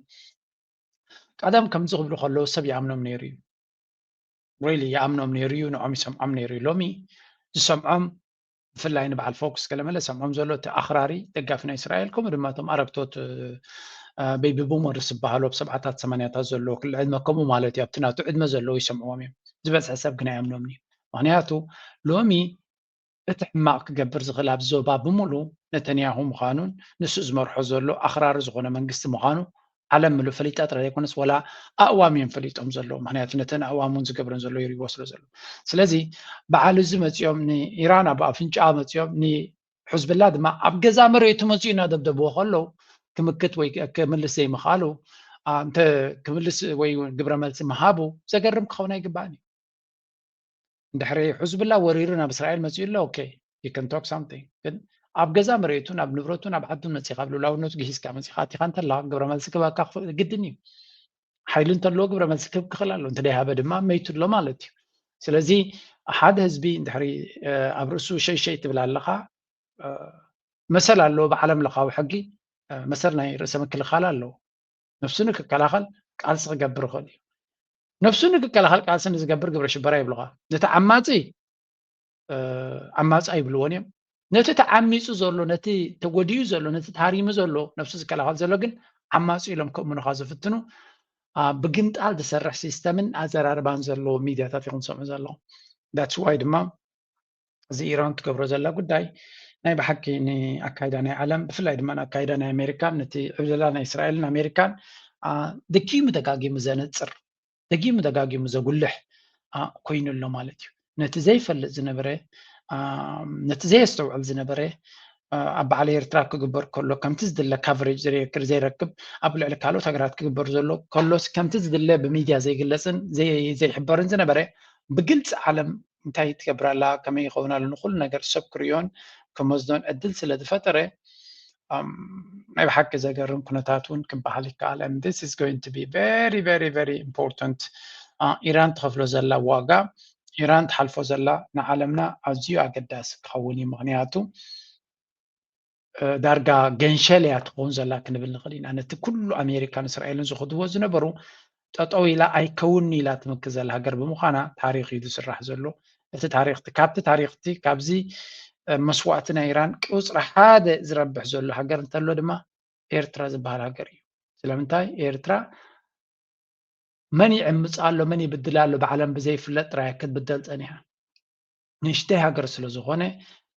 ቀደም ከምዚ ክብሉ ከለዉ ሰብ ይኣምኖም ነይሩ እዩ። ሪሊ ይኣምኖም ነይሩ እዩ፣ ንዖም ይሰምዖም ነይሩ እዩ። ሎሚ ዝሰምዖም ብፍላይ ንበዓል ፎክስ ገለመለ ሰምዖም ዘሎ እቲ ኣኽራሪ ደጋፊ ናይ እስራኤል ከምኡ ድማ እቶም ኣረግቶት ቤቢ ቡመርስ ዝበሃሉ ኣብ ሰብዓታት ሰማንያታት ዘለዉ ክልዕድመ ከምኡ ማለት እዩ ኣብቲ ናቱ ዕድመ ዘለዉ ይሰምዕዎም እዮም። ዝበዝሐ ሰብ ግን ኣይኣምኖምን እዩ። ምክንያቱ ሎሚ እቲ ሕማቕ ክገብር ዝኽእል ኣብ ዞባ ብምሉ ነተንያሁ ምዃኑን ንሱ ዝመርሖ ዘሎ ኣኽራሪ ዝኾነ መንግስቲ ምዃኑ ዓለም ምሉእ ፈሊጣ ጥራይ ዘይኮነስ ዋላ ኣእዋም እዮም ፈሊጦም ዘለዉ። ምክንያቱ ነተን ኣእዋም እውን ዝገብረን ዘሎ ይሪዎ ስለ ዘሎ። ስለዚ በዓል እዚ መፂኦም ንኢራን ኣብ ኣፍንጫ መፂኦም ንሕዝብላ ድማ ኣብ ገዛ መሬቱ መፂኡ እናደብደብዎ ከለዉ ክምክት ወይ ክምልስ ዘይምኽኣሉ እንተ ክምልስ ወይ ግብረ መልሲ ምሃቡ ዘገርም ክኸውን ኣይግባእን እዩ። እንድሕሪ ሕዝብላ ወሪሩ ናብ እስራኤል መፂኡ ኣሎ okay you can talk something ግን ኣብ ገዛ መሬቱን ኣብ ንብረቱን ኣብ ዓዱን መፂኻ ኣብ ልውላውነቱ ግሂዝካ መፂኻ ኣቲኻ እንተላ ግብረ መልሲ ክበካ ግድን እዩ። ሓይሊ እንተለዎ ግብረ መልሲ ክህብ ክኽእል ኣሎ እንተ ደይሃበ ድማ መይቱ ኣሎ ማለት እዩ። ስለዚ ሓደ ህዝቢ እንድሕሪ ኣብ ርእሱ ሸይሸይ ትብል ኣለኻ መሰል ኣለዎ ብዓለም ለኻዊ ሕጊ መሰል ናይ ርእሰ ምክልኻል ኣለዎ። ነፍሱ ንክከላኸል ቃልሲ ክገብር ይኽእል እዩ። ነፍሱ ንክከላኸል ቃልሲ ንዝገብር ግብረ ሽበራ ይብሉኻ። ነቲ ዓማፂ ዓማፂ ኣይብልዎን እዮም። ነቲ ተዓሚፁ ዘሎ ነቲ ተጎዲኡ ዘሎ ነቲ ተሃሪሙ ዘሎ ነፍሱ ዝከላኸል ዘሎ ግን ዓማፂ ኢሎም ከእምኑኻ ዝፍትኑ ብግምጣል ዝሰርሕ ሲስተምን ኣዘራርባን ዘለዎ ሚድያታት ኢኹም ትሰምዑ ዘለኹም። That's why ድማ እዚ ኢራን ትገብሮ ዘላ ጉዳይ ናይ ብሓቂ ንኣካይዳ ናይ ዓለም ብፍላይ ድማ ንኣካይዳ ናይ ኣሜሪካን ነቲ ዕብለላ ናይ እስራኤልን ኣሜሪካን ደጊሙ ደጋጊሙ ዘነፅር ደጊሙ ደጋጊሙ ዘጉልሕ ኮይኑ ኣሎ ማለት እዩ። ነቲ ዘይፈልጥ ዝነበረ ነቲ ዘየስተውዕል ዝነበረ ኣብ በዓል ኤርትራ ክግበር ከሎ ከምቲ ዝድለ ካቨሬጅ ዘይረክብ ኣብ ልዕሊ ካልኦት ሃገራት ክግበር ዘሎ ከሎስ ከምቲ ዝድለ ብሚድያ ዘይግለፅን ዘይሕበርን ዝነበረ ብግልፂ ዓለም እንታይ ትገብር ኣላ ከመይ ይኸውን ኣሎ ንኩሉ ነገር ሰብ ክርእዮን ክመዝኖን ዕድል ስለ ዝፈጠረ ናይ ብሓቂ ዘገርም ኩነታት እውን ክበሃል ይከኣል and this is going to be very very very important ኢራን ትኸፍሎ ዘላ ዋጋ ኢራን ትሓልፎ ዘላ ንዓለምና ኣዝዩ ኣገዳሲ ክኸውን እዩ ምክንያቱ ዳርጋ ገንሸል እያ ትኸውን ዘላ ክንብል ንኽእል ኢና ነቲ ኩሉ ኣሜሪካን እስራኤልን ዝኽድዎ ዝነበሩ ጠጠው ኢላ ኣይከውን ኢላ ትምክት ዘላ ሃገር ብምዃና ታሪክ እዩ ዝስራሕ ዘሎ እቲ ታሪክቲ ካብቲ ታሪክቲ ካብዚ መስዋእቲ ናይ ኢራን ቁፅሪ ሓደ ዝረብሕ ዘሎ ሃገር እንተሎ ድማ ኤርትራ ዝበሃል ሃገር እዩ ስለምንታይ ኤርትራ መን ይዕምፅ ኣሎ መን ይብድል ኣሎ ብዓለም ብዘይፍለጥ ጥራይ ክትብደል ፀኒሓ ንእሽተይ ሃገር ስለ ዝኾነ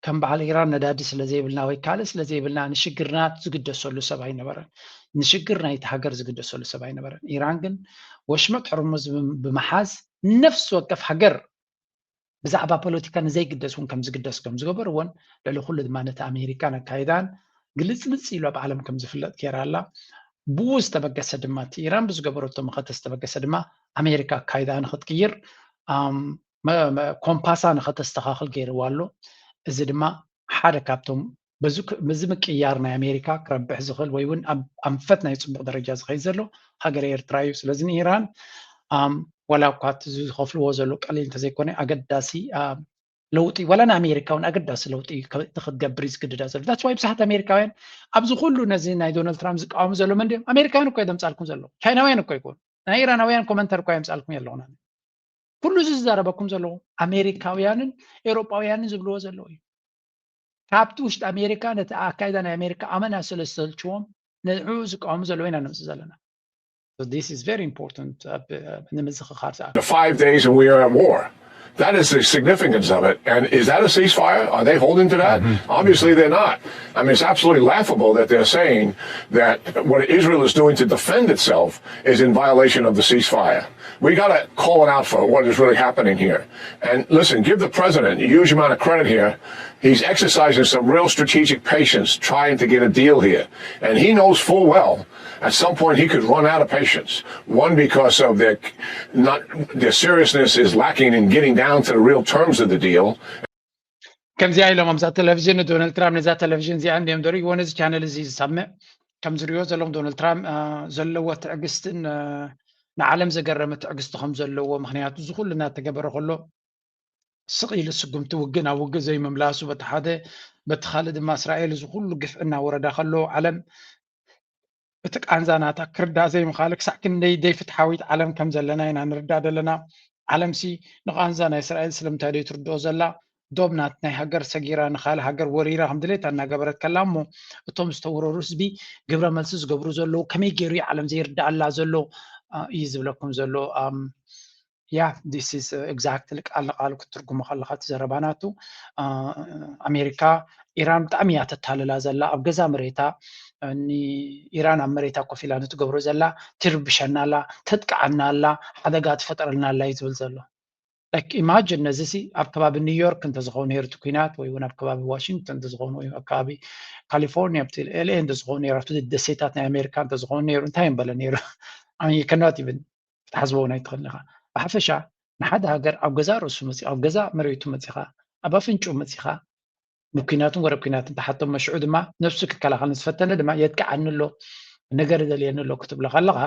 ከም በዓል ኢራን ነዳዲ ስለ ዘይብልና ወይ ካልእ ስለ ዘይብልና ንሽግርና ዝግደሰሉ ሰብ ኣይነበረን። ንሽግር ናይቲ ሃገር ዝግደሰሉ ሰብ ኣይነበረን። ኢራን ግን ወሽመጥ ሕርሙዝ ብምሓዝ ነፍሲ ወከፍ ሃገር ብዛዕባ ፖለቲካ ንዘይግደስ እውን ከም ዝግደስ ከም ዝገበርዎን ልዕሊ ኩሉ ድማ ነቲ ኣሜሪካን ኣካይዳን ግልፅልፅ ኢሉ ኣብ ዓለም ከም ዝፍለጥ ገይራ ኣላ። ብኡ ዝተበገሰ ድማ እቲ ኢራን ብዝገበረቶ መኸተ ዝተበገሰ ድማ ኣሜሪካ ኣካይዳ ንክትቅይር ኮምፓሳ ንኸተስተኻኽል ገይርዋ ኣሎ። እዚ ድማ ሓደ ካብቶም በዚ ምቅያር ናይ ኣሜሪካ ክረብሕ ዝኽእል ወይ እውን ኣብ ኣንፈት ናይ ፅቡቅ ደረጃ ዝኸይድ ዘሎ ሃገረ ኤርትራ እዩ። ስለዚ ንኢራን ዋላ እኳ እቲ ዝኸፍልዎ ዘሎ ቀሊል እንተዘይኮነ ኣገዳሲ ለውጢ ዋላ ንኣሜሪካ እውን ኣገዳሲ ለውጢ ክትገብር እዩ ዝግድዳ ዘሎ that's why ብዙሓት ኣሜሪካውያን ኣብዚ ኩሉ ነዚ ናይ ዶናልድ ትራምፕ ዝቃወሙ ዘሎ መን ድዮም ኣሜሪካውያን እኮ ዘምፃልኩም ዘለዉ ቻይናውያን እኮ ይኮኑ ናይ ኢራናውያን ኮመንተር እኳ የምፃልኩም የለኹና ኩሉ እዚ ዝዛረበኩም ዘለዉ ኣሜሪካውያንን ኤውሮጳውያንን ዝብልዎ ዘለዉ እዩ ካብቲ ውሽጢ ኣሜሪካ ነቲ ኣካይዳ ናይ ኣሜሪካ ኣመና ስለ ዝሰልችዎም ንዕኡ ዝቃወሙ ዘለዉ ኢና ነምፅእ ዘለና this is very important ንምዝኽኻር ሰዓት five days and we are at war. That is the significance of it. And is that a ceasefire? Are they holding to that? Mm-hmm. Obviously, they're not. I mean, it's absolutely laughable that they're saying that what Israel is doing to defend itself is in violation of the ceasefire. We got to call it out for what is really happening here. And listen, give the president a huge amount of credit here. He's exercising some real strategic patience trying to get a deal here. And he knows full well at some point he could run out of patience. One, because of their not their seriousness is lacking in getting down to the real terms of the deal. ከምዚኣ ኢሎም ኣብዛ ቴሌቪዥን ዶናልድ ትራምፕ ነዛ ቴሌቪዥን እዚኣ እንዲኦም ዶ ሪእዎ ነዚ ቻነል እዚ ዝሰምዕ ከም ዝሪኦ ዘለዎም ዶናልድ ትራምፕ ዘለዎ ትዕግስትን ንዓለም ዘገረመ ትዕግስቲ ከም ዘለዎ ምክንያቱ እዚ ኩሉ እናተገበረ ከሎ ስቕ ኢሉ ስጉምቲ ውግእ ናብ ውግእ ዘይምምላሱ በቲ ሓደ በቲ ካልእ ድማ እስራኤል እዚ ኩሉ ግፍዒ እናወረዳ ከሎ ዓለም እቲ ቃንዛ ናታ ክርዳእ ዘይምኻሉ ክሳዕ ክንደይ ደይፍትሓዊት ዓለም ከም ዘለና ኢና ንርዳእ ዘለና። ዓለምሲ ንቓንዛ ናይ እስራኤል ስለምንታይ ደይ ትርድኦ ዘላ? ዶብ ናት ናይ ሃገር ሰጊራ ንኻልእ ሃገር ወሪራ ከም ድሌታ እናገበረት ከላ እሞ እቶም ዝተወረሩ ህዝቢ ግብረ መልሲ ዝገብሩ ዘለዉ ከመይ ገይሩ እዩ ዓለም ዘይርዳኣላ ዘሎ እዩ ዝብለኩም ዘሎ። ያ this is exactly ቃል ንቃል ክትትርጉሞ ከለካ እቲ ዘረባ ናቱ ኣሜሪካ ኢራን ብጣዕሚ እያ ተታልላ ዘላ ኣብ ገዛ መሬታ ንኢራን ኣብ መሬታ ኮፍ ኢላ ንትገብሮ ዘላ ትርብሸና ኣላ፣ ተጥቅዓና ኣላ፣ ሓደጋ ትፈጥረልና ኣላ እዩ ዝብል ዘሎ። ኢማጅን ነዚ ሲ ኣብ ከባቢ ኒውዮርክ እንተዝኸውን ነይሩ እቲ ኩናት፣ ወይ እውን ኣብ ከባቢ ዋሽንግተን እንተዝኸውን፣ ወይ ኣብ ከባቢ ካሊፎርኒያ፣ ኣብቲ ኤልኤ እንተዝኸውን ነይሩ፣ ኣብቲ ደሴታት ናይ ኣሜሪካ እንተዝኸውን ነይሩ፣ እንታይ ምበለ ነይሩ? ከናት ይብን ክትሓስቦ እውን ኣይትኽእልን ኢኻ። ብሓፈሻ ንሓደ ሃገር ኣብ ገዛ ርእሱ መፂኻ፣ ኣብ ገዛ መሬቱ መፂኻ፣ ኣብ ኣፍንጭኡ መፂኻ፣ ብኩናትን ወረ ኩናትን ተሓቶም መሽዑ ድማ ነብሱ ክከላኸል ንዝፈተነ ድማ የጥቅዓኒ ኣሎ፣ ነገር ይደልየኒ ኣሎ ክትብሎ ከለኻ፣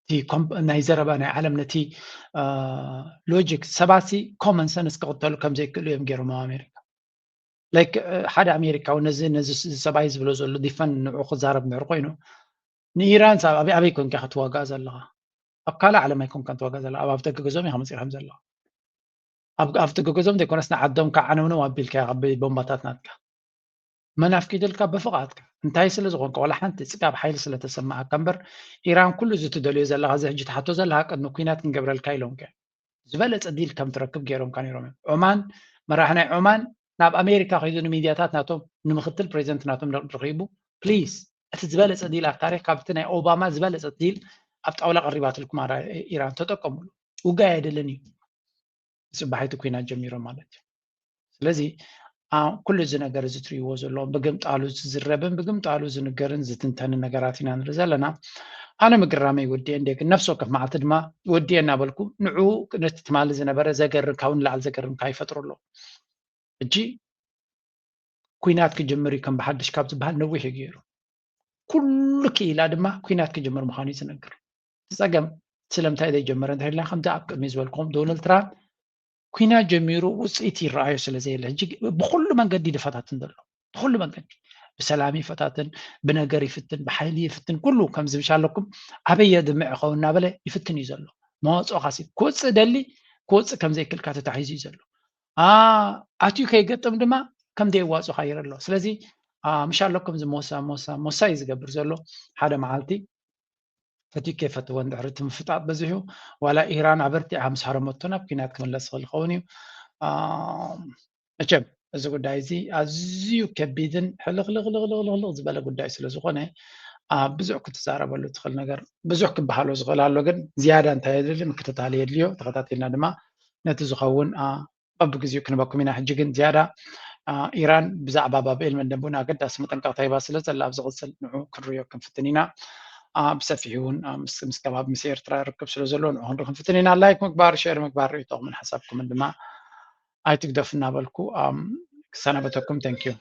እቲ ኮም- ናይ ዘረባ ናይ ዓለም ነቲ ሎጂክ ሰባት ሲ ኮመን ሰንስ ክኽተሉ ከም ዘይክእሉ እዮም ገይሮም ኣብ ኣሜሪካ። ላይክ ሓደ ኣሜሪካዊ ነዚ ነዚ ሰብኣይ ዝብሎ ዘሎ ዲፈን ንዑ ክዛረብ ምሕር ኮይኑ ንኢራን ሳ- ኣበይ ኣበይ ኮንካ ክትዋጋእ ዘለኻ? ኣብ ካልእ ዓለም ኣይኮንካን ትዋጋእ ዘለኻ፣ ኣብ ኣፍደገ ገዞም ኢኻ መፂእካ ዘለኻ። ኣብ ኣፍደገ ገዞም ዘይኮነስ ንዓዶም ከዓ ዓነውነው ኣቢልካ ኢኻ ብቦምባታት ናትካ መናፍቂ ደልካ ብፍቓድካ እንታይ ስለ ዝኾንካ ዋላ ሓንቲ ጽጋብ ሓይሊ ስለ ተሰማዓካ እምበር ኢራን ኩሉ እዚ ትደልዮ ዘለኻ እዚ ሕጂ ትሓቶ ዘለኻ ቅድሚ ኩናት ክንገብረልካ ኢሎምካ ዝበለጸ ዲል ከም ትረክብ ገይሮምካ ነይሮም እዮም። ዖማን መራሒ ናይ ዖማን ናብ ኣሜሪካ ከይዱ ንሚድያታት ናቶም ንምክትል ፕሬዚደንት ናቶም ረኺቡ ፕሊዝ እቲ ዝበለጸ ዲል ኣብ ታሪክ ካብቲ ናይ ኦባማ ዝበለጸ ዲል ኣብ ጣውላ ቀሪባትልኩም ኣራ ኢራን ተጠቀሙሉ። ውጋይ ኣይደልን እዩ። ጽባሒቲ ኩናት ጀሚሮም ማለት እዩ። ስለዚ ኩሉ እዚ ነገር እዚ ትሪእዎ ዘለዎም ብግምጣሉ ዝዝረብን ብግምጣሉ ዝንገርን ዝትንተንን ነገራት ኢና ንርኢ ዘለና። ኣነ ምግራመይ ወዲኤ እንደ ግን ነፍሲ ወከፍ መዓልቲ ድማ ወዲኤ እናበልኩ ንዑ ነቲ ትማሊ ዝነበረ ዘገርም ካብኡ ንላዕሊ ዘገርም ካይፈጥሩ ኣለዉ። ሕጂ ኩናት ክጅምር እዩ ከም ብሓድሽ ካብ ዝበሃል ነዊሕ እዩ ገይሩ። ኩሉ ክኢላ ድማ ኩናት ክጅምር ምዃኑ እዩ ዝነግር። ጸገም ስለምንታይ ዘይጀመረ እንተኢልና ከምቲ ኣብ ቅድሚ ዝበልኩም ዶናልድ ትራምፕ ኩናት ጀሚሩ ውፅኢት ይረኣዮ ስለ ዘየለ ሕጂ ብኩሉ መንገዲ ይፈታትን ዘሎ ብኩሉ መንገዲ ብሰላም ይፈታትን ብነገር ይፍትን ብሓይሊ ይፍትን ኩሉ ከምዚ ብሻለኩም ኣበይ የድምዕ ኸውን እናበለ ይፍትን እዩ ዘሎ። መዋፅኦ ካሲ ክወፅእ ደሊ ክወፅእ ከም ዘይክልካ ተታሒዙ እዩ ዘሎ። ኣትዩ ከይገጥም ድማ ከም ደየዋፅኦካ ይርኢ ኣሎ። ስለዚ ምሻለኩም እዚ ሞሳ ሞሳ ሞሳ እዩ ዝገብር ዘሎ ሓደ መዓልቲ ፈትዩ ከይፈትዎ እንድሕር እቲ ምፍጣጥ በዚሑ ዋላ ኢራን ኣበርቲዓ ምስ ሃረመቶ ናብ ኩናት ክምለስ ይኽእል ይኸውን እዩ። መቸም እዚ ጉዳይ እዚ ኣዝዩ ከቢድን ሕልኽልኽልኽልኽልኽ ዝበለ ጉዳይ ስለ ዝኾነ ብዙሕ ክትዛረበሉ ትኽእል ነገር ብዙሕ ክበሃሎ ዝኽእል ኣሎ። ግን ዝያዳ እንታይ የድሊ ምክትታል የድልዮ። ተኸታቲልና ድማ ነቲ ዝኸውን በብግዜኡ ክንበኩም ኢና። ሕጂ ግን ዝያዳ ኢራን ብዛዕባ ባብኤል መንደብ እውን ኣገዳሲ መጠንቀቕታ ሂባ ስለ ዘላ ኣብ ዝቕፅል ንዑ ክንርእዮ ክንፍትን ኢና። ብሰፊሑ እውን ምስ ከባቢ ምስ ኤርትራ ርክብ ስለ ዘለዎ ንዑ ክንርኢ ክንፍትን ኢና። ላይክ ምግባር ሸር ምግባር ርእይቶኹምን ሓሳብኩምን ድማ ኣይትግደፉ እናበልኩ ክሰናበተኩም። ተንኪዩ።